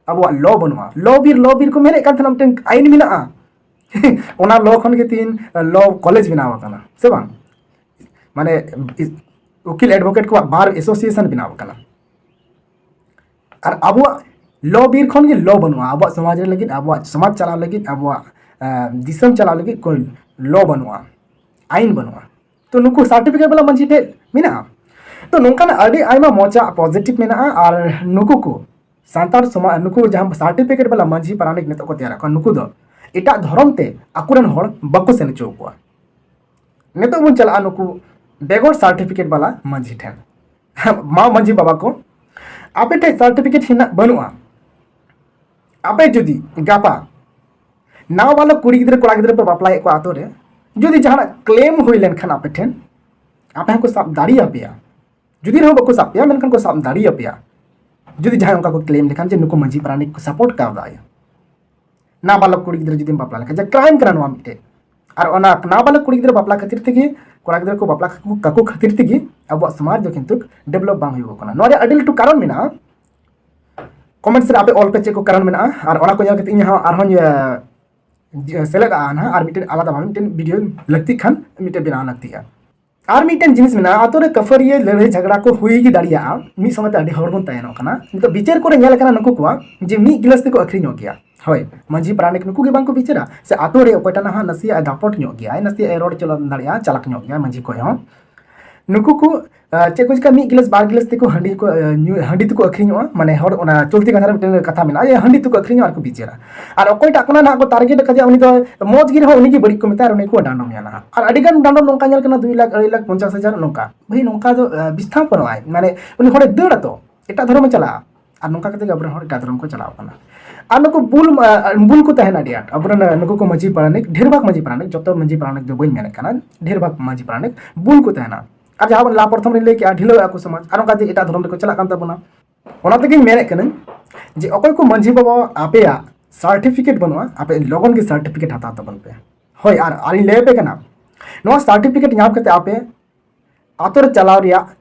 ᱟᱵᱚᱣᱟᱜ ᱞᱚ ᱵᱟᱹᱱᱩᱜᱼᱟ᱾ ᱞᱚ ᱵᱤᱨ, ᱞᱚ ᱵᱤᱨ ᱠᱚ ᱢᱮᱱᱮᱫ ᱠᱟᱱ ᱛᱟᱦᱮᱱᱟ, ᱢᱤᱫᱴᱮᱱ ᱟᱭᱤᱱ ᱢᱮᱱᱟᱜᱼᱟ᱾ ᱚᱱᱟ ᱞᱚ ᱠᱷᱚᱱ ᱜᱮ ᱛᱤᱦᱤᱧ ᱞᱚ ᱠᱚᱞᱮᱡᱽ ᱵᱮᱱᱟᱣ ᱟᱠᱟᱱᱟ, ᱥᱮ ᱵᱟᱝ? ᱢᱟᱱᱮ ᱤᱥ-, ᱩᱠᱤᱞ ᱮᱰᱵᱷᱚᱠᱮᱴ ᱠᱚᱣᱟᱜ ᱵᱟᱨ ᱮᱥᱳᱥᱤᱭᱮᱥᱚᱱ ᱵᱮᱱᱟᱣ ᱟᱠᱟᱱᱟ᱾ ᱟᱨ ᱟᱵᱚᱣᱟᱜ ᱞᱚ ᱵᱤᱨ ᱠᱷᱚᱱ ᱜᱮ ᱞᱚ ᱵᱟᱹᱱᱩᱜᱼᱟ᱾ ᱟᱵᱚᱣᱟᱜ ᱥᱚᱢᱟᱡᱽ ᱨᱮ ᱞᱟᱹᱜᱤᱫ, ᱟᱵᱚᱣᱟᱜ ᱥᱚᱢᱟᱡᱽ ᱪᱟᱞᱟᱣ ᱞᱟᱹᱜᱤᱫ, ᱟᱵᱚᱣᱟᱜ, ᱮ, ᱫᱤᱥᱚᱢ ᱪᱟᱞᱟᱣ ᱞᱟᱹᱜᱤᱫ ᱠᱳᱱᱳ ᱞᱚ ᱵᱟᱹᱱᱩᱜᱼᱟ, ᱟᱭᱤᱱ ᱵᱟᱹᱱᱩᱜᱼᱟ᱾ ᱛᱚ ᱱᱩᱠᱩ ᱥᱟᱨᱴᱤᱯᱷᱤᱠᱮᱴ ᱵᱟᱞᱟ ᱢᱟᱹᱡᱷᱤ ᱴᱷᱮᱱ ᱢᱮᱱᱟᱜᱼᱟ᱾ ᱛᱚ ᱱᱚᱝᱠᱟᱱᱟᱜ ᱟᱹᱰᱤ ᱟᱭᱢᱟ ᱢᱚᱡᱟ ᱯᱚᱡᱤᱴᱤᱵᱷ ᱢᱮᱱᱟᱜᱼᱟ᱾ ᱟᱨ ᱱᱩᱠᱩ ᱠᱚ ᱥᱟᱱᱛᱟᱲ ᱥᱚᱢᱟᱡᱽ, ᱱᱩᱠᱩ ᱡᱟᱦᱟᱸ ᱥᱟᱨᱴᱤᱯᱷᱤᱠᱮᱴ ᱵᱟᱞᱟ ᱢᱟᱹᱡᱷᱤ ᱯᱟᱨᱟᱱᱤᱠ ᱱᱤᱛᱚᱜ ᱠᱚ ᱛᱮᱭᱟᱨ ᱟᱠᱟᱫ ᱠᱚᱣᱟ, ᱱᱩᱠᱩ ᱫᱚ ᱮᱴᱟᱜ ᱫᱷᱚᱨᱚᱢ ᱛᱮ ᱟᱠᱚᱨᱮᱱ ᱦᱚᱲ ᱵᱟᱠᱚ ᱥᱮᱱ ᱦᱚᱪᱚ ᱟᱠᱚᱣᱟ᱾ ᱱᱤᱛᱚᱜ ᱵᱚᱱ ᱪᱟᱞᱟᱜᱼᱟ ᱱᱩᱠᱩ ᱵᱮᱜᱚᱨ ᱥᱟᱨᱴᱤᱯᱷᱤᱠᱮᱴ ᱵᱟᱞᱟ ᱢᱟᱹᱡᱷᱤ ᱴᱷᱮᱱ᱾ ᱢᱟ ᱢᱟᱺᱡᱷᱤ ᱵᱟᱵᱟ ᱠᱚ, ᱟᱯᱮ ᱴᱷᱮᱱ ᱥᱟᱨᱴᱤᱯᱷᱤᱠᱮᱴ ᱦᱮᱱᱟᱜ ᱵᱟᱹᱱᱩᱜᱼᱟ, ᱟᱯᱮ ᱡᱩᱫᱤ ᱜᱟᱯᱟ ᱱᱟᱵᱟᱞᱚᱠ ᱠᱩᱲᱤ ᱜᱤᱫᱽᱨᱟᱹ ᱠᱚᱲᱟ ᱜᱤᱫᱽᱨᱟᱹ ᱯᱮ ᱵᱟᱯᱞᱟᱭᱮᱫ ᱠᱚᱣᱟ ᱟᱛᱳ ᱨᱮ, ᱡᱩᱫᱤ ᱡᱟᱦᱟᱱᱟᱜ ᱠᱞᱮᱢ ᱦᱩᱭ ᱞᱮᱱᱠᱷᱟᱱ ᱟᱯᱮ ᱴᱷᱮᱱ, ᱟᱯᱮ ᱦᱚᱸᱠᱚ ᱥᱟᱵ ᱫᱟᱲᱮᱭᱟᱯᱮᱭᱟ᱾ ᱡᱩᱫᱤ ᱨᱮᱦᱚᱸ ᱵᱟᱠᱚ ᱥᱟᱵ ᱯᱮᱭᱟ, ᱢᱮᱱᱠᱷᱟᱱ ᱠᱚ ᱥᱟᱵ ᱫᱟᱲᱮᱭᱟᱯᱮᱭᱟ᱾ ᱡᱩᱫᱤ ᱡᱟᱦᱟᱸᱭ ᱚᱱᱠᱟ ᱠᱚ ᱠᱞᱮᱢ ᱞᱮᱠᱷᱟᱱ ᱡᱮ ᱱᱩᱠᱩ ᱢᱟᱺᱡᱷᱤ ᱯᱟᱨᱟᱱᱤᱠ ᱠᱚ ᱥᱟᱯᱳᱨᱴ ᱠᱟᱣᱫᱟ, ᱱᱟᱵᱟᱞᱚᱠ ᱠᱩᱲᱤ ᱜᱤᱫᱽᱨᱟᱹ ᱡᱩᱫᱤᱢ ᱵᱟᱯᱞᱟ ᱞᱮᱠᱷᱟᱱ, ᱡᱮ ᱠᱨᱟᱭᱤᱢ ᱠᱟᱱᱟ ᱱᱚᱣᱟ ᱢᱤᱫᱴᱮᱡ᱾ ᱟᱨ ᱚᱱᱟ ᱱᱟᱵᱟᱞᱚᱠ ᱠᱩᱲᱤ ᱜᱤᱫᱽᱨᱟᱹ ᱵᱟᱯᱞᱟ ᱠᱷᱟᱹᱛᱤᱨ ᱛᱮᱜᱮ, ᱠᱚᱲᱟ ᱜᱤᱫᱽᱨᱟᱹ ᱠᱚ ᱵᱟᱯᱞᱟ ᱠᱟᱠᱚ, ᱠᱟᱠᱚ ᱠᱷᱟᱹᱛᱤᱨ ᱛᱮᱜᱮ ᱟᱵᱚᱣᱟᱜ ᱥᱚᱢᱟᱡᱽ ᱫᱚ ᱠᱤᱱᱛᱩ ᱰᱮᱵᱷᱞᱚᱯ ᱵᱟᱝ ᱦᱩᱭᱩᱜᱚᱜ ᱠᱟᱱᱟ᱾ ᱱᱚᱣᱟ ᱨᱮᱭᱟᱜ ᱟᱹᱰᱤ ᱞᱟᱹᱴᱩ ᱠᱟᱨᱚᱱ ᱢᱮᱱᱟᱜᱼᱟ᱾ ᱠᱚᱢᱮᱱᱴᱥ ᱨᱮ ᱟᱯᱮ ᱚᱞ ᱯᱮ ᱪᱮᱫ ᱠᱚ ᱠᱟᱨᱚᱱ ᱢᱮᱱᱟᱜᱼᱟ, ᱟᱨ ᱚᱱᱟ ᱠᱚ ᱧᱮᱞ ᱠᱟᱛᱮ ᱤᱧ ᱦᱚᱸ ᱟᱨᱦᱚᱸᱧ, ᱮ, ᱥᱮᱞᱮᱫ ᱟᱜᱼᱟ ᱱᱟᱦᱟᱜ, ᱟᱨ ᱢᱤᱫᱴᱮᱱ ᱟᱞᱟᱫᱟ ᱵᱷᱟᱵᱮ ᱢᱤᱫᱴᱮᱱ ᱵᱷᱤᱰᱤᱭᱳ ᱞᱟᱹᱠᱛᱤᱜ ᱠᱷᱟᱱ ᱢᱤᱫᱴᱮᱱ ᱵᱮᱱᱟᱣ ᱞᱟᱹᱠᱛᱤᱜᱼᱟ᱾ ᱟᱨ ᱢᱤᱫᱴᱮᱱ ᱡᱤᱱᱤᱥ ᱢᱮᱱᱟᱜᱼᱟ, ᱟᱛᱳ ᱨᱮ ᱠᱟᱹᱯᱷᱟᱹᱨᱤᱭᱟᱹ ᱞᱟᱹᱲᱦᱟᱹᱭ ᱡᱷᱟᱜᱽᱲᱟ ᱠᱚ ᱦᱩᱭ ᱜᱮ ᱫᱟᱲᱮᱭᱟᱜᱼᱟ, ᱢᱤᱫ ᱥᱚᱸᱜᱮ ᱛᱮ ᱟᱹᱰᱤ ᱦᱚᱲ ᱵᱚᱱ ᱛᱟᱦᱮᱱᱚᱜ ᱠᱟᱱᱟ᱾ ᱱᱤᱛᱚᱜ ᱵᱤᱪᱟᱹᱨ ᱠᱚᱨᱮ ᱧᱮᱞ ᱟᱠᱟᱱᱟ ᱱᱩᱠᱩ ᱠᱚᱣᱟᱜ ᱡᱮ ᱢᱤᱫ ᱜᱤᱞᱟᱹᱥ ᱛᱮᱠᱚ ᱟᱹᱠᱷᱨᱤᱧᱚᱜ ᱜᱮᱭᱟ᱾ ᱦᱳᱭ, ᱢᱟᱺᱡᱷᱤ ᱯᱟᱨᱟᱱᱤᱠ ᱱᱩᱠᱩ ᱜᱮ ᱵᱟᱝ ᱠᱚ ᱵᱤᱪᱟᱹᱨᱟ, ᱥᱮ ᱟᱛᱳ ᱨᱮ ᱚᱠᱚᱭᱴᱟᱜ ᱱᱟᱦᱟᱜ ᱱᱟᱥᱮᱭᱟᱜ ᱮ ᱫᱟᱯᱚᱴ ᱧᱚᱜ ᱜᱮᱭᱟ, ᱱᱟᱥᱮᱭᱟᱜ ᱮ ᱨᱚᱲ ᱪᱟᱞᱟᱣ ᱫᱟᱲᱮᱭᱟᱜᱼᱟ, ᱪᱟᱞᱟᱠ ᱧᱚᱜ ᱜᱮᱭᱟ ᱢᱟᱺᱡᱷᱤ ᱠᱷᱚᱡ ᱦᱚᱸ, ᱱᱩᱠᱩ ᱠᱚ, ᱟ, ᱪᱮᱫ ᱠᱚ ᱪᱤᱠᱟ, ᱢᱤᱫ ᱜᱤᱞᱟᱹᱥ ᱵᱟᱨ ᱜᱤᱞᱟᱹᱥ ᱛᱮᱠᱚ ᱦᱟᱺᱰᱤ ᱠᱚ, ᱟ, ᱧᱩ, ᱦᱟᱺᱰᱤ ᱛᱮᱠᱚ ᱟᱹᱠᱷᱨᱤᱧᱚᱜᱼᱟ᱾ ᱢᱟᱱᱮ ᱦᱚᱲ ᱚᱱᱟ ᱪᱚᱞᱛᱤ ᱠᱟᱛᱷᱟ ᱨᱮ ᱢᱤᱫᱴᱮᱱ ᱠᱟᱛᱷᱟ ᱢᱮᱱᱟᱜᱼᱟ, ᱡᱮ ᱦᱟᱺᱰᱤ ᱛᱮᱠᱚ ᱟᱹᱠᱷᱨᱤᱧᱚᱜᱼᱟ ᱟᱨ ᱠᱚ ᱵᱤᱪᱟᱹᱨᱟ᱾ ᱟᱨ ᱚᱠᱚᱭᱴᱟᱜ ᱠᱟᱱᱟ ᱱᱟᱦᱟᱜ ᱠᱚ ᱴᱟᱨᱜᱮᱴ ᱟᱠᱟᱫᱮᱭᱟ, ᱩᱱᱤ ᱫᱚ ᱢᱚᱡᱽ ᱜᱮ ᱨᱮᱦᱚᱸ ᱩᱱᱤ ᱜᱮ ᱵᱟᱹᱲᱤᱡ ᱠᱚ ᱢᱮᱛᱟᱭᱟ ᱟᱨ ᱩᱱᱤ ᱠᱚ ᱰᱟᱸᱰᱚᱢᱮᱭᱟ ᱱᱟᱦᱟᱜ᱾ ᱟᱨ ᱟᱹᱰᱤ ᱜᱟᱱ ᱰᱟᱸᱰᱚᱢ ᱱᱚᱝᱠᱟ ᱧᱮᱞ ᱠᱟᱱᱟ, ᱫᱩᱭ ᱞᱟᱠᱷ, ᱟᱹᱲᱟᱹᱭ ᱞᱟᱠᱷ ᱯᱚᱧᱪᱟᱥ ᱦᱟᱡᱟᱨ ᱱᱚᱝᱠᱟ᱾ ᱵᱷᱟᱹᱭ, ᱱᱚᱝᱠᱟ ᱫᱚ, ᱟ, ᱵᱤᱥᱛᱷᱟᱯᱚᱱᱚᱜᱼᱟᱭ, ᱢᱟᱱᱮ ᱩᱱᱤ ᱦᱚᱲᱮ ᱫᱟᱹᱲ ᱟᱛᱚ, ᱮᱴᱟᱜ ᱫᱷᱚᱨᱚᱢᱮ ᱪᱟᱞᱟᱜᱼᱟ᱾ ᱟᱨ ᱱᱚᱝᱠᱟ ᱠᱟᱛᱮ ᱜᱮ ᱟᱵᱚᱨᱮᱱ ᱦᱚᱲ ᱮᱴᱟᱜ ᱫᱷᱚᱨᱚᱢ ᱠᱚ ᱪᱟᱞᱟᱣ ᱠᱟᱱᱟ᱾ ᱟᱨ ᱱᱩᱠᱩ ᱵᱩᱞ, ᱟ, ᱵᱩᱞ ᱠᱚ ᱛᱟᱦᱮᱱᱟ ᱟᱹᱰᱤ ᱟᱸᱴ᱾ ᱟᱵᱚᱨᱮᱱ, ᱟ, ᱱᱩᱠᱩ ᱠᱚ ᱢᱟᱺᱡᱷᱤ ᱯᱟᱨᱟᱱᱤᱠ, ᱰᱷᱮᱨ ᱵᱷᱟᱜᱽ ᱢᱟᱺᱡᱷᱤ ᱯᱟᱨᱟᱱᱤᱠ, ᱡᱚᱛᱚ ᱢᱟᱺᱡᱷᱤ ᱯᱟᱨᱟᱱᱤᱠ ᱫᱚ ᱵᱟᱹᱧ ᱢᱮᱱᱮᱫ ᱠᱟᱱᱟ, ᱰᱷᱮᱨ ᱵᱷᱟᱜᱽ ᱢᱟᱺᱡᱷᱤ ᱯᱟᱨᱟᱱᱤᱠ ᱵᱩᱞ ᱠᱚ ᱛᱟᱦᱮᱱᱟ᱾ ᱟᱨ ᱡᱟᱦᱟᱸ ᱵᱚᱱ ᱞᱟᱦᱟ ᱯᱨᱚᱛᱷᱚᱢ ᱨᱮ ᱞᱟᱹᱭ ᱠᱮᱜᱼᱟ, ᱰᱷᱤᱞᱟᱹᱣ ᱟᱠᱚ ᱥᱚᱢᱟᱡᱽ, ᱟᱨ ᱚᱱᱠᱟ ᱛᱮ ᱮᱴᱟᱜ ᱫᱷᱚᱨᱚᱢ ᱨᱮᱠᱚ ᱪᱟᱞᱟᱜ ᱠᱟᱱ ᱛᱟᱵᱚᱱᱟ᱾ ᱚᱱᱟ ᱛᱮᱜᱮᱧ ᱢᱮᱱᱮᱫ ᱠᱟᱹᱱᱟᱹᱧ ᱡᱮ ᱚᱠᱚᱭ ᱠᱚ ᱢᱟᱺᱡᱷᱤ ᱵᱟᱵᱟ ᱟᱯᱮᱭᱟᱜ ᱥᱟᱨᱴᱤᱯᱷᱤᱠᱮᱴ ᱵᱟᱹᱱᱩᱜᱼᱟ, ᱟᱯᱮ ᱞᱚᱜᱚᱱ ᱜᱮ ᱥᱟᱨᱴᱤᱯᱷᱤᱠᱮᱴ ᱦᱟᱛᱟᱣ ᱛᱟᱵᱚᱱ ᱯᱮ᱾ ᱦᱳᱭ, ᱟᱨ ᱟᱨᱤᱧ ᱞᱟᱹᱭ ᱟᱯᱮ ᱠᱟᱱᱟ, ᱱᱚᱣᱟ ᱥᱟᱨᱴᱤᱯᱷᱤᱠᱮᱴ ᱧᱟᱢ ᱠᱟᱛᱮ ᱟᱯᱮ ᱟᱛᱳ ᱨᱮ ᱪᱟᱞᱟᱣ ᱨᱮᱭᱟᱜ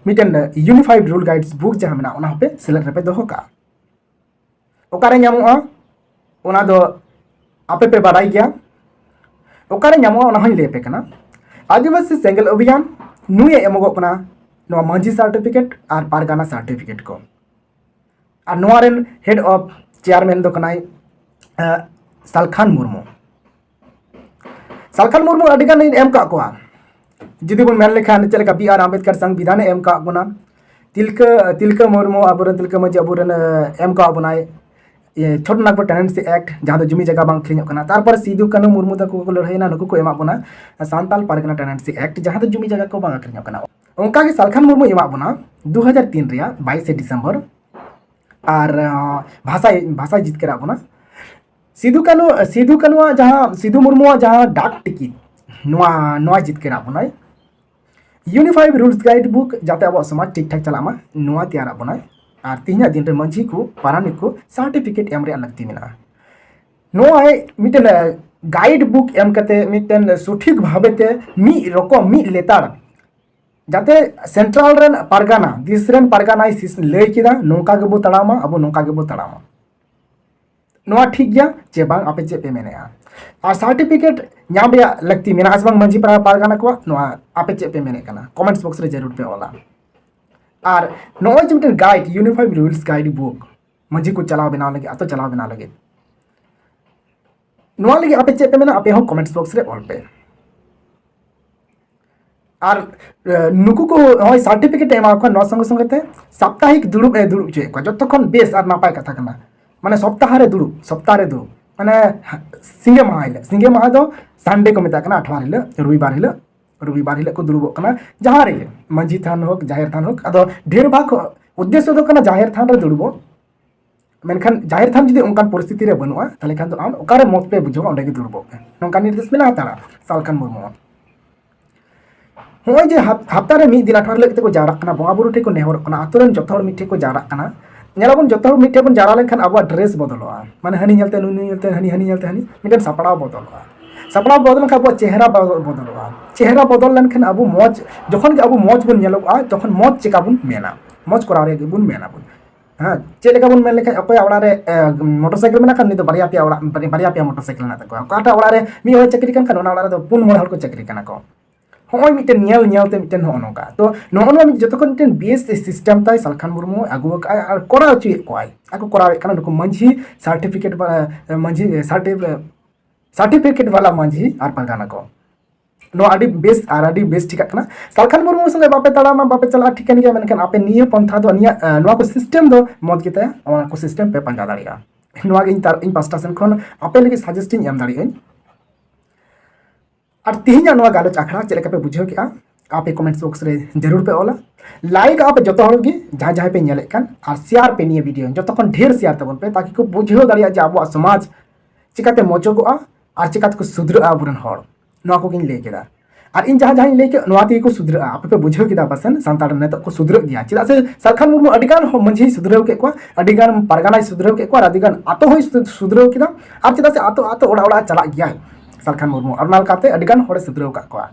ᱢᱤᱫᱴᱮᱱ ᱤᱭᱩᱱᱤᱯᱷᱟᱭᱤᱰ ᱨᱩᱞ ᱜᱟᱭᱤᱰᱥ ᱵᱩᱠ ᱡᱟᱦᱟᱸ ᱢᱮᱱᱟᱜᱼᱟ, ᱚᱱᱟ ᱦᱚᱸᱯᱮ ᱥᱮᱞᱮᱫ ᱨᱮᱯᱮ ᱫᱚᱦᱚ ᱠᱟᱜᱼᱟ᱾ ᱚᱠᱟᱨᱮ ᱧᱟᱢᱚᱜᱼᱟ, ᱚᱱᱟ ᱫᱚ ᱟᱯᱮ ᱯᱮ ᱵᱟᱰᱟᱭ ᱜᱮᱭᱟ᱾ ᱚᱠᱟᱨᱮ ᱧᱟᱢᱚᱜᱼᱟ, ᱚᱱᱟ ᱦᱚᱸᱧ ᱞᱟᱹᱭ ᱟᱯᱮ ᱠᱟᱱᱟ᱾ ᱟᱹᱫᱤᱵᱟᱹᱥᱤ ᱥᱮᱸᱜᱮᱞ ᱚᱵᱷᱤᱭᱟᱱ ᱱᱩᱭᱮ ᱮᱢᱚᱜᱚᱜ ᱠᱟᱱᱟ ᱱᱚᱣᱟ ᱢᱟᱹᱡᱷᱤ ᱥᱟᱨᱴᱤᱯᱷᱤᱠᱮᱴ ᱟᱨ ᱯᱟᱨᱜᱟᱱᱟ ᱥᱟᱨᱴᱤᱯᱷᱤᱠᱮᱴ ᱠᱚ᱾ ᱟᱨ ᱱᱚᱣᱟ ᱨᱮᱱ ᱦᱮᱰ ᱚᱯᱷ ᱪᱮᱭᱟᱨᱢᱮᱱ ᱫᱚ ᱠᱟᱱᱟᱭ, ᱮ, ᱥᱟᱞᱠᱷᱟᱱ ᱢᱩᱨᱢᱩ᱾ ᱥᱟᱞᱠᱷᱟᱱ ᱢᱩᱨᱢᱩ ᱟᱹᱰᱤ ᱜᱟᱱ ᱮᱢ ᱠᱟᱜ ᱠᱚᱣᱟ᱾ ᱡᱩᱫᱤ ᱵᱚᱱ ᱢᱮᱱ ᱞᱮᱠᱷᱟᱱ, ᱪᱮᱫ ᱞᱮᱠᱟ ᱵᱤ ᱟᱨ ᱟᱢᱵᱮᱫᱠᱟᱨ ᱥᱚᱝᱵᱤᱫᱷᱟᱱᱮ ᱮᱢ ᱠᱟᱜ ᱵᱚᱱᱟ, ᱛᱤᱞᱠᱟᱹ, ᱛᱤᱞᱠᱟᱹ ᱢᱩᱨᱢᱩ ᱟᱵᱚᱨᱮᱱ ᱛᱤᱞᱠᱟᱹ ᱢᱟᱹᱡᱷᱤ ᱟᱵᱚᱨᱮᱱ, ᱮ, ᱮᱢ ᱠᱟᱜ ᱵᱚᱱᱟᱭ᱾ ᱤᱭᱟᱹ, ᱪᱷᱳᱴ ᱱᱟᱜᱽᱯᱩᱨ ᱴᱮᱱᱮᱱᱥᱤ ᱮᱠᱴ, ᱡᱟᱦᱟᱸ ᱫᱚ ᱡᱩᱢᱤ ᱡᱟᱭᱜᱟ ᱵᱟᱝ ᱟᱹᱠᱷᱨᱤᱧᱚᱜ ᱠᱟᱱᱟ᱾ ᱛᱟᱨᱯᱚᱨᱮ ᱥᱤᱫᱩ ᱠᱟᱹᱱᱦᱩ ᱢᱩᱨᱢᱩ ᱛᱟᱠᱚ ᱠᱚ ᱞᱟᱹᱲᱦᱟᱹᱭᱮᱱᱟ, ᱱᱩᱠᱩ ᱠᱚ ᱮᱢᱟᱜ ᱵᱚᱱᱟ ᱥᱟᱱᱛᱟᱞ ᱯᱟᱨᱜᱟᱱᱟ ᱴᱮᱱᱮᱱᱥᱤ ᱮᱠᱴ, ᱡᱟᱦᱟᱸ ᱫᱚ ᱡᱩᱢᱤ ᱡᱟᱭᱜᱟ ᱠᱚ ᱵᱟᱝ ᱟᱹᱠᱷᱨᱤᱧᱚᱜ ᱠᱟᱱᱟ᱾ ᱚᱱᱠᱟ ᱜᱮ ᱥᱟᱞᱠᱷᱟᱱ ᱢᱩᱨᱢᱩ ᱮᱢᱟᱜ ᱵᱚᱱᱟ ᱫᱩ ᱦᱟᱡᱟᱨ ᱛᱤᱱ ᱨᱮᱭᱟᱜ ᱵᱟᱭᱤᱥᱮ ᱰᱤᱥᱮᱢᱵᱚᱨ, ᱟᱨ ᱟᱸ, ᱵᱷᱟᱥᱟᱭ ᱵᱷᱟᱥᱟᱭ ᱡᱤᱛᱠᱟᱹᱨᱟᱜ ᱵᱚᱱᱟ᱾ ᱥᱤᱫᱩ ᱠᱟᱹᱱᱦᱩ ᱥᱤᱫᱩ ᱠᱟᱹᱱᱦᱩᱣᱟᱜ ᱡᱟᱦᱟᱸ, ᱥᱤᱫᱩ ᱢᱩᱨᱢᱩᱣᱟᱜ ᱡᱟᱦᱟᱸ ᱰᱟᱠ ᱴᱤᱠᱤᱴ, ᱱᱚᱣᱟ ᱱᱚᱣᱟ ᱡᱤᱛᱠᱟᱹᱨᱟᱜ ᱵᱚᱱᱟᱭ᱾ ᱤᱭᱩᱱᱤᱯᱷᱟᱭᱤᱰ ᱨᱩᱞᱥ ᱜᱟᱭᱤᱰ ᱵᱩᱠ, ᱡᱟᱛᱮ ᱟᱵᱚᱣᱟᱜ ᱥᱚᱢᱟᱡᱽ ᱴᱷᱤᱠ ᱴᱷᱟᱠ ᱪᱟᱞᱟᱜ ᱢᱟ, ᱱᱚᱣᱟ ᱛᱮᱭᱟᱨᱟᱜ ᱵᱚᱱᱟᱭ᱾ ᱟᱨ ᱛᱮᱦᱮᱧᱟᱜ ᱫᱤᱱ ᱨᱮ ᱢᱟᱹᱡᱷᱤ ᱠᱚ, ᱯᱟᱨᱟᱱᱤᱠ ᱠᱚ ᱥᱟᱨᱴᱤᱯᱷᱤᱠᱮᱴ ᱮᱢ ᱨᱮᱭᱟᱜ ᱞᱟᱹᱠᱛᱤ ᱢᱮᱱᱟᱜᱼᱟ᱾ ᱱᱚᱜᱼᱚᱭ ᱢᱤᱫᱴᱮᱱ, ᱮ, ᱜᱟᱭᱤᱰ ᱵᱩᱠ ᱮᱢ ᱠᱟᱛᱮ ᱢᱤᱫᱴᱮᱱ ᱥᱚᱴᱷᱤᱠ ᱵᱷᱟᱵᱮ ᱛᱮ ᱢᱤᱫ ᱨᱚᱠᱚᱢ, ᱢᱤᱫ ᱞᱮᱛᱟᱲ, ᱡᱟᱛᱮ ᱥᱮᱱᱴᱨᱟᱞ ᱨᱮᱱ ᱯᱟᱨᱜᱟᱱᱟ, ᱫᱮᱥ ᱨᱮᱱ ᱯᱟᱨᱜᱟᱱᱟᱭ ᱥᱤᱥ-, ᱞᱟᱹᱭ ᱠᱮᱫᱟ, ᱱᱚᱝᱠᱟ ᱜᱮᱵᱚ ᱛᱟᱲᱟᱢᱟ, ᱟᱵᱚ ᱱᱚᱝᱠᱟ ᱜᱮᱵᱚ ᱛᱟᱲᱟᱢᱟ᱾ ᱱᱚᱣᱟ ᱴᱷᱤᱠ ᱜᱮᱭᱟ ᱪᱮ ᱵᱟᱝ, ᱟᱯᱮ ᱪᱮᱫ ᱯᱮ ᱢᱮᱱᱮᱫᱼᱟ? ᱟᱨ ᱥᱟᱨᱴᱤᱯᱷᱤᱠᱮᱴ ᱧᱟᱢ ᱨᱮᱭᱟᱜ ᱞᱟᱹᱠᱛᱤ ᱢᱮᱱᱟᱜᱼᱟ ᱥᱮ ᱵᱟᱝ ᱢᱟᱹᱡᱷᱤ ᱯᱟᱨᱟ-, ᱯᱟᱨᱜᱟᱱᱟ ᱠᱚᱣᱟᱜ, ᱱᱚᱣᱟ ᱟᱯᱮ ᱪᱮᱫ ᱯᱮ ᱢᱮᱱᱮᱫ ᱠᱟᱱᱟ? ᱠᱚᱢᱮᱱᱴᱥ ᱵᱚᱠᱥ ᱨᱮ ᱡᱟᱹᱨᱩᱲ ᱯᱮ ᱚᱞᱟ᱾ ᱟᱨ ᱱᱚᱜᱼᱚᱭ ᱡᱮ ᱢᱤᱫᱴᱮᱱ ᱜᱟᱭᱤᱰ, ᱤᱭᱩᱱᱤᱯᱷᱟᱭᱤᱰ ᱨᱩᱞᱥ ᱜᱟᱭᱤᱰ ᱵᱩᱠ, ᱢᱟᱹᱡᱷᱤ ᱠᱚ ᱪᱟᱞᱟᱣ ᱵᱮᱱᱟᱣ ᱞᱟᱹᱜᱤᱫ, ᱟᱛᱳ ᱪᱟᱞᱟᱣ ᱵᱮᱱᱟᱣ ᱞᱟᱹᱜᱤᱫ, ᱱᱚᱣᱟ ᱞᱟᱹᱜᱤᱫ ᱟᱯᱮ ᱪᱮᱫ ᱯᱮ ᱢᱮᱱᱟ? ᱟᱯᱮ ᱦᱚᱸ ᱠᱚᱢᱮᱱᱴᱥ ᱵᱚᱠᱥ ᱨᱮ ᱚᱞ ᱯᱮ᱾ ᱟᱨ, ᱮ, ᱱᱩᱠᱩ ᱠᱚ ᱱᱚᱜᱼᱚᱭ ᱥᱟᱨᱴᱤᱯᱷᱤᱠᱮᱴ ᱮ ᱮᱢᱟ ᱠᱚᱣᱟ, ᱱᱚᱣᱟ ᱥᱚᱸᱜᱮ ᱥᱚᱸᱜᱮ ᱛᱮ ᱥᱟᱯᱛᱟᱦᱤᱠ ᱫᱩᱲᱩᱵ ᱮ ᱫᱩᱲᱩᱵ ᱦᱚᱪᱚᱭᱮᱫ ᱠᱚᱣᱟ, ᱡᱚᱛᱚ ᱠᱷᱚᱱ ᱵᱮᱥ ᱟᱨ ᱱᱟᱯᱟᱭ ᱠᱟᱛᱷᱟ ᱠᱟᱱᱟ᱾ ᱢᱟᱱᱮ ᱥᱚᱯᱛᱟᱦᱚ ᱨᱮ ᱫᱩᱲᱩᱵ, ᱥᱚᱯᱛᱟᱦᱚ ᱨᱮ ᱫᱩᱲᱩᱵ, ᱢᱟᱱᱮ ᱥᱤᱸᱜᱮ ᱢᱟᱦᱟ ᱦᱤᱞᱳᱜ, ᱥᱤᱸᱜᱮ ᱢᱟᱦᱟ ᱫᱚ ᱥᱟᱱᱰᱮ ᱠᱚ ᱢᱮᱛᱟᱜ ᱠᱟᱱᱟ, ᱟᱴᱷᱣᱟᱨ ᱦᱤᱞᱳᱜ, ᱨᱚᱵᱤᱵᱟᱨ ᱦᱤᱞᱳᱜ, ᱨᱚᱵᱤᱵᱟᱨ ᱦᱤᱞᱳᱜ ᱠᱚ ᱫᱩᱲᱩᱵᱚᱜ ᱠᱟᱱᱟ ᱡᱟᱦᱟᱸ ᱨᱮᱜᱮ, ᱢᱟᱹᱡᱷᱤ ᱛᱷᱟᱱ ᱦᱳᱠ, ᱡᱟᱦᱮᱨ ᱛᱷᱟᱱ ᱦᱳᱠ᱾ ᱟᱫᱚ ᱰᱷᱮᱨ ᱵᱷᱟᱜᱽ ᱩᱫᱽᱫᱮᱥᱥᱚ ᱫᱚ ᱠᱟᱱᱟ ᱡᱟᱦᱮᱨ ᱛᱷᱟᱱ ᱨᱮ ᱫᱩᱲᱩᱵᱚᱜ, ᱢᱮᱱᱠᱷᱟᱱ ᱡᱟᱦᱮᱨ ᱛᱷᱟᱱ ᱡᱩᱫᱤ ᱚᱱᱠᱟᱱ ᱯᱚᱨᱤᱥᱛᱷᱤᱛᱤ ᱨᱮ ᱵᱟᱹᱱᱩᱜᱼᱟ, ᱛᱟᱦᱚᱞᱮ ᱠᱷᱟᱱ ᱫᱚ ᱟᱢ ᱚᱠᱟᱨᱮ ᱢᱚᱛ ᱯᱮ ᱵᱩᱡᱷᱟᱹᱣᱟ, ᱚᱸᱰᱮ ᱜᱮ ᱫᱩᱲᱩᱵᱚᱜ ᱯᱮ, ᱱᱚᱝᱠᱟ ᱱᱤᱨᱫᱮᱥ ᱢᱮᱱᱟᱜ ᱦᱟᱛᱟᱲᱟ ᱥᱟᱞᱠᱷᱟᱱ ᱢᱩᱨᱢᱩᱣᱟᱜ᱾ ᱱᱚᱜᱼᱚᱭ ᱡᱮ ᱦᱟᱯ-, ᱦᱟᱯᱛᱟ ᱨᱮ ᱢᱤᱫ ᱫᱤᱱ ᱟᱴᱷᱣᱟᱨ ᱦᱤᱞᱳᱜ ᱠᱟᱛᱮ ᱠᱚ ᱡᱟᱣᱨᱟᱜ ᱠᱟᱱᱟ, ᱵᱚᱸᱜᱟ ᱵᱩᱨᱩ ᱴᱷᱮᱱ ᱠᱚ ᱱᱮᱦᱚᱨᱚᱜ ᱠᱟᱱᱟ, ᱟᱛᱳ ᱨᱮᱱ ᱡᱚᱛᱚ ᱦᱚᱲ ᱢᱤᱫ ᱴᱷᱮᱱ ᱠᱚ ᱡᱟᱣᱨᱟᱜ ᱠᱟᱱᱟ, ᱧᱮᱞᱟᱵᱚᱱ ᱡᱚᱛᱚ ᱦᱚᱲ ᱢᱤᱫ ᱴᱷᱮᱱ ᱵᱚᱱ ᱡᱟᱣᱨᱟ ᱞᱮᱱᱠᱷᱟᱱ ᱟᱵᱚᱣᱟᱜ ᱰᱨᱮᱥ ᱵᱚᱫᱚᱞᱚᱜᱼᱟ, ᱢᱟᱱᱮ ᱦᱟᱹᱱᱤ ᱧᱮᱞᱛᱮ ᱱᱩᱭ, ᱱᱩᱭ ᱧᱮᱞᱛᱮ ᱦᱟᱹᱱᱤ, ᱦᱟᱹᱱᱤ ᱧᱮᱞᱛᱮ ᱦᱟᱹᱱᱤ, ᱢᱤᱫᱴᱮᱱ ᱥᱟᱯᱲᱟᱣ ᱵᱚᱫᱚᱞᱚᱜᱼᱟ᱾ ᱥᱟᱯᱲᱟᱣ ᱵᱚᱫᱚᱞ ᱞᱮᱱᱠᱷᱟᱱ ᱟᱵᱚᱣᱟᱜ ᱪᱮᱦᱨᱟ ᱵᱚ-, ᱵᱚᱫᱚᱞᱚᱜᱼᱟ᱾ ᱪᱮᱦᱨᱟ ᱵᱚᱫᱚᱞ ᱞᱮᱱᱠᱷᱟᱱ ᱟᱵᱚ ᱢᱚᱡᱽ, ᱡᱚᱠᱷᱚᱱ ᱜᱮ ᱟᱵᱚ ᱢᱚᱡᱽ ᱵᱚᱱ ᱧᱮᱞᱚᱜᱼᱟ, ᱛᱚᱠᱷᱚᱱ ᱢᱚᱡᱽ ᱪᱮᱠᱟ ᱵᱚᱱ ᱢᱮᱱᱟ, ᱢᱚᱡᱽ ᱠᱚᱨᱟᱣ ᱨᱮᱭᱟᱜ ᱜᱮᱵᱚᱱ ᱢᱮᱱᱟ ᱵᱚᱱ᱾ ᱦᱮᱸ, ᱪᱮᱫ ᱞᱮᱠᱟ ᱵᱚᱱ ᱢᱮᱱ ᱞᱮᱠᱷᱟᱱ ᱚᱠᱚᱭᱟᱜ ᱚᱲᱟᱜ ᱨᱮ, ᱮ, ᱢᱚᱴᱚᱨ ᱥᱟᱭᱠᱮᱞ ᱢᱮᱱᱟᱜ ᱠᱷᱟᱱ, ᱩᱱᱤ ᱫᱚ ᱵᱟᱨᱭᱟ ᱯᱮᱭᱟ ᱚᱲᱟᱜ, ᱵᱟᱨᱭᱟ ᱯᱮᱭᱟ ᱢᱚᱴᱚᱨ ᱥᱟᱭᱠᱮᱞ ᱢᱮᱱᱟᱜ ᱛᱟᱠᱚᱣᱟ᱾ ᱚᱠᱟᱴᱟᱜ ᱚᱲᱟᱜ ᱨᱮ ᱢᱤᱫ ᱦᱚᱲ ᱪᱟᱹᱠᱨᱤ ᱠᱟᱱ ᱠᱷᱟᱱ, ᱚᱱᱟ ᱚᱲᱟᱜ ᱨᱮᱫᱚ ᱯᱩᱱ ᱢᱚᱬᱮ ᱦᱚᱲ ᱠᱚ ᱪᱟᱹᱠᱨᱤ ᱠᱟᱱᱟ ᱠᱚ᱾ ᱦᱚᱸᱜᱼᱚᱭ ᱢᱤᱫᱴᱮᱱ ᱧᱮᱞ ᱧᱮᱞ ᱛᱮ ᱢᱤᱫᱴᱮᱱ ᱱᱚᱜᱼᱚ ᱱᱚᱝᱠᱟ᱾ ᱛᱚ ᱱᱚᱜᱼᱚ ᱱᱚᱣᱟ ᱢᱤᱫ ᱡᱚᱛᱚ ᱠᱷᱚᱱ ᱢᱤᱫᱴᱮᱱ ᱵᱮᱥ ᱥᱤᱥᱴᱮᱢ ᱛᱟᱭ ᱥᱟᱞᱠᱷᱟᱱ ᱢᱩᱨᱢᱩ ᱟᱹᱜᱩ ᱟᱠᱟᱫᱼᱟᱭ ᱟᱨ ᱠᱚᱨᱟᱣ ᱦᱚᱪᱚᱭᱮᱫ ᱠᱚᱣᱟᱭ᱾ ᱟᱨ ᱠᱚ ᱠᱚᱨᱟᱣᱮᱫ ᱠᱟᱱᱟ ᱱᱩᱠᱩ ᱢᱟᱹᱡᱷᱤ ᱥᱟᱨᱴᱤᱯᱷᱤᱠᱮᱴ ᱵᱟ-, ᱢᱟᱹᱡᱷᱤ ᱥᱟᱨᱴᱤ-, ᱥᱟᱨᱴᱤᱯᱷᱤᱠᱮᱴ ᱵᱟᱞᱟ ᱢᱟᱹᱡᱷᱤ ᱟᱨ ᱯᱟᱨᱜᱟᱱᱟ ᱠᱚ᱾ ᱱᱚᱣᱟ ᱟᱹᱰᱤ ᱵᱮᱥ ᱟᱨ ᱟᱹᱰᱤ ᱵᱮᱥ ᱴᱷᱤᱠᱟᱜ ᱠᱟᱱᱟ᱾ ᱥᱟᱞᱠᱷᱟᱱ ᱢᱩᱨᱢᱩ ᱥᱚᱸᱜᱮ ᱵᱟᱯᱮ ᱛᱟᱲᱟᱢᱟ, ᱵᱟᱯᱮ ᱪᱟᱞᱟᱜᱼᱟ, ᱴᱷᱤᱠᱟᱹᱱ ᱜᱮᱭᱟ, ᱢᱮᱱᱠᱷᱟᱱ ᱟᱯᱮ ᱱᱤᱭᱟᱹ ᱯᱚᱱᱛᱷᱟ ᱫᱚ, ᱱᱤᱭᱟᱹ, ᱮ, ᱱᱚᱣᱟ ᱠᱚ ᱥᱤᱥᱴᱮᱢ ᱫᱚ ᱢᱚᱡᱽ ᱜᱮᱛᱟᱭᱟ, ᱚᱱᱟ ᱠᱚ ᱥᱤᱥᱴᱮᱢ ᱯᱮ ᱯᱟᱸᱡᱟ ᱫᱟᱲᱮᱭᱟᱜᱼᱟ᱾ ᱱᱚᱣᱟ ᱜᱮ ᱤᱧ ᱛᱟᱨ-, ᱤᱧ ᱯᱟᱥᱴᱟ ᱥᱮᱱ ᱠᱷᱚᱱ ᱟᱯᱮ ᱞᱟᱹᱜᱤᱫ suggest ᱤᱧ ᱮᱢ ᱫᱟᱲᱮᱭᱟᱜᱼᱟᱹᱧ᱾ ᱟᱨ ᱛᱤᱦᱤᱧᱟᱜ ᱱᱚᱣᱟ ᱜᱟᱞᱚᱪ ᱟᱠᱷᱲᱟ ᱪᱮᱫ ᱞᱮᱠᱟ ᱯᱮ ᱵᱩᱡᱷᱟᱹᱣ ᱠᱮᱜᱼᱟ? ᱟᱯᱮ comment box ᱨᱮ ᱡᱟᱹᱨᱩᱲ ᱯᱮ ᱚᱞᱟ᱾ Like ᱟᱯᱮ ᱡᱚᱛᱚ ᱦᱚᱲ ᱜᱮ, ᱡᱟᱦᱟᱸ ᱡᱟᱦᱟᱸᱭ ᱯᱮ ᱧᱮᱞᱮᱫ ᱠᱟᱱ, ᱟᱨ share ᱯᱮ ᱱᱤᱭᱟᱹ video, ᱡᱚᱛᱚ ᱠᱷᱚᱱ ᱰᱷᱮᱨ share ᱛᱟᱵᱚᱱ ᱯᱮ, ᱛᱟᱠᱤ ᱠᱚ ᱵᱩᱡᱷᱟᱹᱣ ᱫᱟᱲᱮᱭᱟᱜᱼᱟ ᱡᱮ ᱟᱵᱚᱣᱟᱜ ᱥᱚᱢᱟᱡᱽ ᱪᱤᱠᱟᱛᱮ ᱢᱚᱡᱚᱜᱚᱜᱼᱟ ᱟᱨ ᱪᱤᱠᱟ ᱛᱮᱠᱚ ᱥᱩᱫᱷᱨᱟᱹᱜᱼᱟ ᱟᱵᱚᱨᱮᱱ ᱦᱚᱲ᱾ ᱱᱚᱣᱟ ᱠᱚᱜᱮᱧ ᱞᱟᱹᱭ ᱠᱮᱫᱟ᱾ ᱟᱨ ᱤᱧ ᱡᱟᱦᱟᱸ ᱡᱟᱦᱟᱸᱧ ᱞᱟᱹᱭ ᱠᱮᱫ, ᱱᱚᱣᱟ ᱛᱮᱜᱮ ᱠᱚ ᱥᱩᱫᱷᱨᱟᱹᱜᱼᱟ᱾ ᱟᱯᱮ ᱯᱮ ᱵᱩᱡᱷᱟᱹᱣ ᱠᱮᱫᱟ ᱯᱟᱥᱮᱱ, ᱥᱟᱱᱛᱟᱲ ᱱᱤᱛᱚᱜ ᱠᱚ ᱥᱩᱫᱷᱨᱟᱹᱜ ᱜᱮᱭᱟ᱾ ᱪᱮᱫᱟᱜ ᱥᱮ ᱥᱟᱞᱠᱷᱟᱱ ᱢᱩᱨᱢᱩ ᱟᱹᱰᱤ ᱜᱟᱱ ᱦᱚ-, ᱢᱟᱹᱡᱷᱤᱭ ᱥᱩᱫᱷᱨᱟᱹᱣ ᱠᱮᱫ ᱠᱚᱣᱟ, ᱟᱹᱰᱤ ᱜᱟᱱ ᱯᱟᱨᱜᱟᱱᱟᱭ ᱥᱩᱫᱷᱨᱟᱹᱣ ᱠᱮᱫ ᱠᱚᱣᱟ, ᱟᱨ ᱟᱹᱰᱤ ᱜᱟᱱ ᱟᱛᱳ ᱦᱚᱸᱭ ᱥᱩ-, ᱥᱩᱫᱷᱨᱟᱹᱣ ᱠᱮᱫᱟ᱾ ᱟᱨ ᱪᱮᱫᱟᱜ ᱥᱮ ᱟᱛᱳ ᱟᱛᱳ, ᱚᱲᱟᱜ ᱚᱲᱟᱜ ᱪᱟᱞᱟᱜ ᱜᱮᱭᱟᱭ ᱥᱟᱞᱠᱷᱟᱱ ᱢᱩᱨᱢᱩ, ᱟᱨ ᱚᱱᱟ ᱞᱮᱠᱟᱛᱮ ᱟᱹᱰᱤ ᱜᱟᱱ ᱦᱚᱲᱮ ᱥᱩᱫᱷᱨᱟᱹᱣ ᱟᱠᱟᱫ ᱠᱚᱣᱟ᱾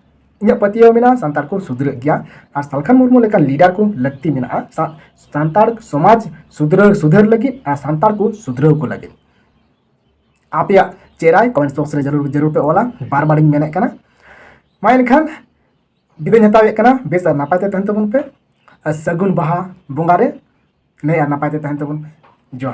ᱤᱧᱟᱹᱜ ᱯᱟᱹᱛᱭᱟᱹᱣ ᱢᱮᱱᱟᱜᱼᱟ, ᱥᱟᱱᱛᱟᱲ ᱠᱚ ᱥᱩᱫᱷᱨᱟᱹᱜ ᱜᱮᱭᱟ᱾ ᱟᱨ ᱥᱟᱞᱠᱷᱟᱱ ᱢᱩᱨᱢᱩ ᱞᱮᱠᱟᱱ leader ᱠᱚ ᱞᱟᱹᱠᱛᱤ ᱢᱮᱱᱟᱜᱼᱟ, ᱥᱟ-, ᱥᱟᱱᱛᱟᱲ ᱥᱚᱢᱟᱡᱽ ᱥᱩᱫᱷᱨᱟᱹᱣ, ᱥᱩᱫᱷᱟᱹᱨ ᱞᱟᱹᱜᱤᱫ ᱟᱨ ᱥᱟᱱᱛᱟᱲ ᱠᱚ ᱥᱩᱫᱷᱨᱟᱹᱣ ᱠᱚ ᱞᱟᱹᱜᱤᱫ᱾ ᱟᱯᱮᱭᱟᱜ ᱪᱮᱫ ᱨᱟᱭ comment box ᱨᱮ ᱡᱟᱹᱨᱩᱲ, ᱡᱟᱹᱨᱩᱲ ᱯᱮ ᱚᱞᱟ, ᱵᱟᱨ ᱵᱟᱨᱤᱧ ᱢᱮᱱᱮᱫ ᱠᱟᱱᱟ᱾ ᱢᱟ ᱮᱱᱠᱷᱟᱱ ᱵᱤᱫᱟᱹᱧ ᱦᱟᱛᱟᱣᱮᱫ ᱠᱟᱱᱟ, ᱵᱮᱥ ᱟᱨ ᱱᱟᱯᱟᱭ ᱛᱮ ᱛᱟᱦᱮᱱ ᱛᱟᱵᱚᱱ ᱯᱮ, ᱟᱨ ᱥᱟᱹᱜᱩᱱ ᱵᱟᱦᱟ ᱵᱚᱸᱜᱟ ᱨᱮ ᱱᱟᱭ ᱟᱨ ᱱᱟᱯᱟᱭ ᱛᱮ ᱛᱟᱦᱮᱱ ᱛᱟᱵᱚᱱ ᱯᱮ᱾ ᱡᱚᱦᱟᱨ᱾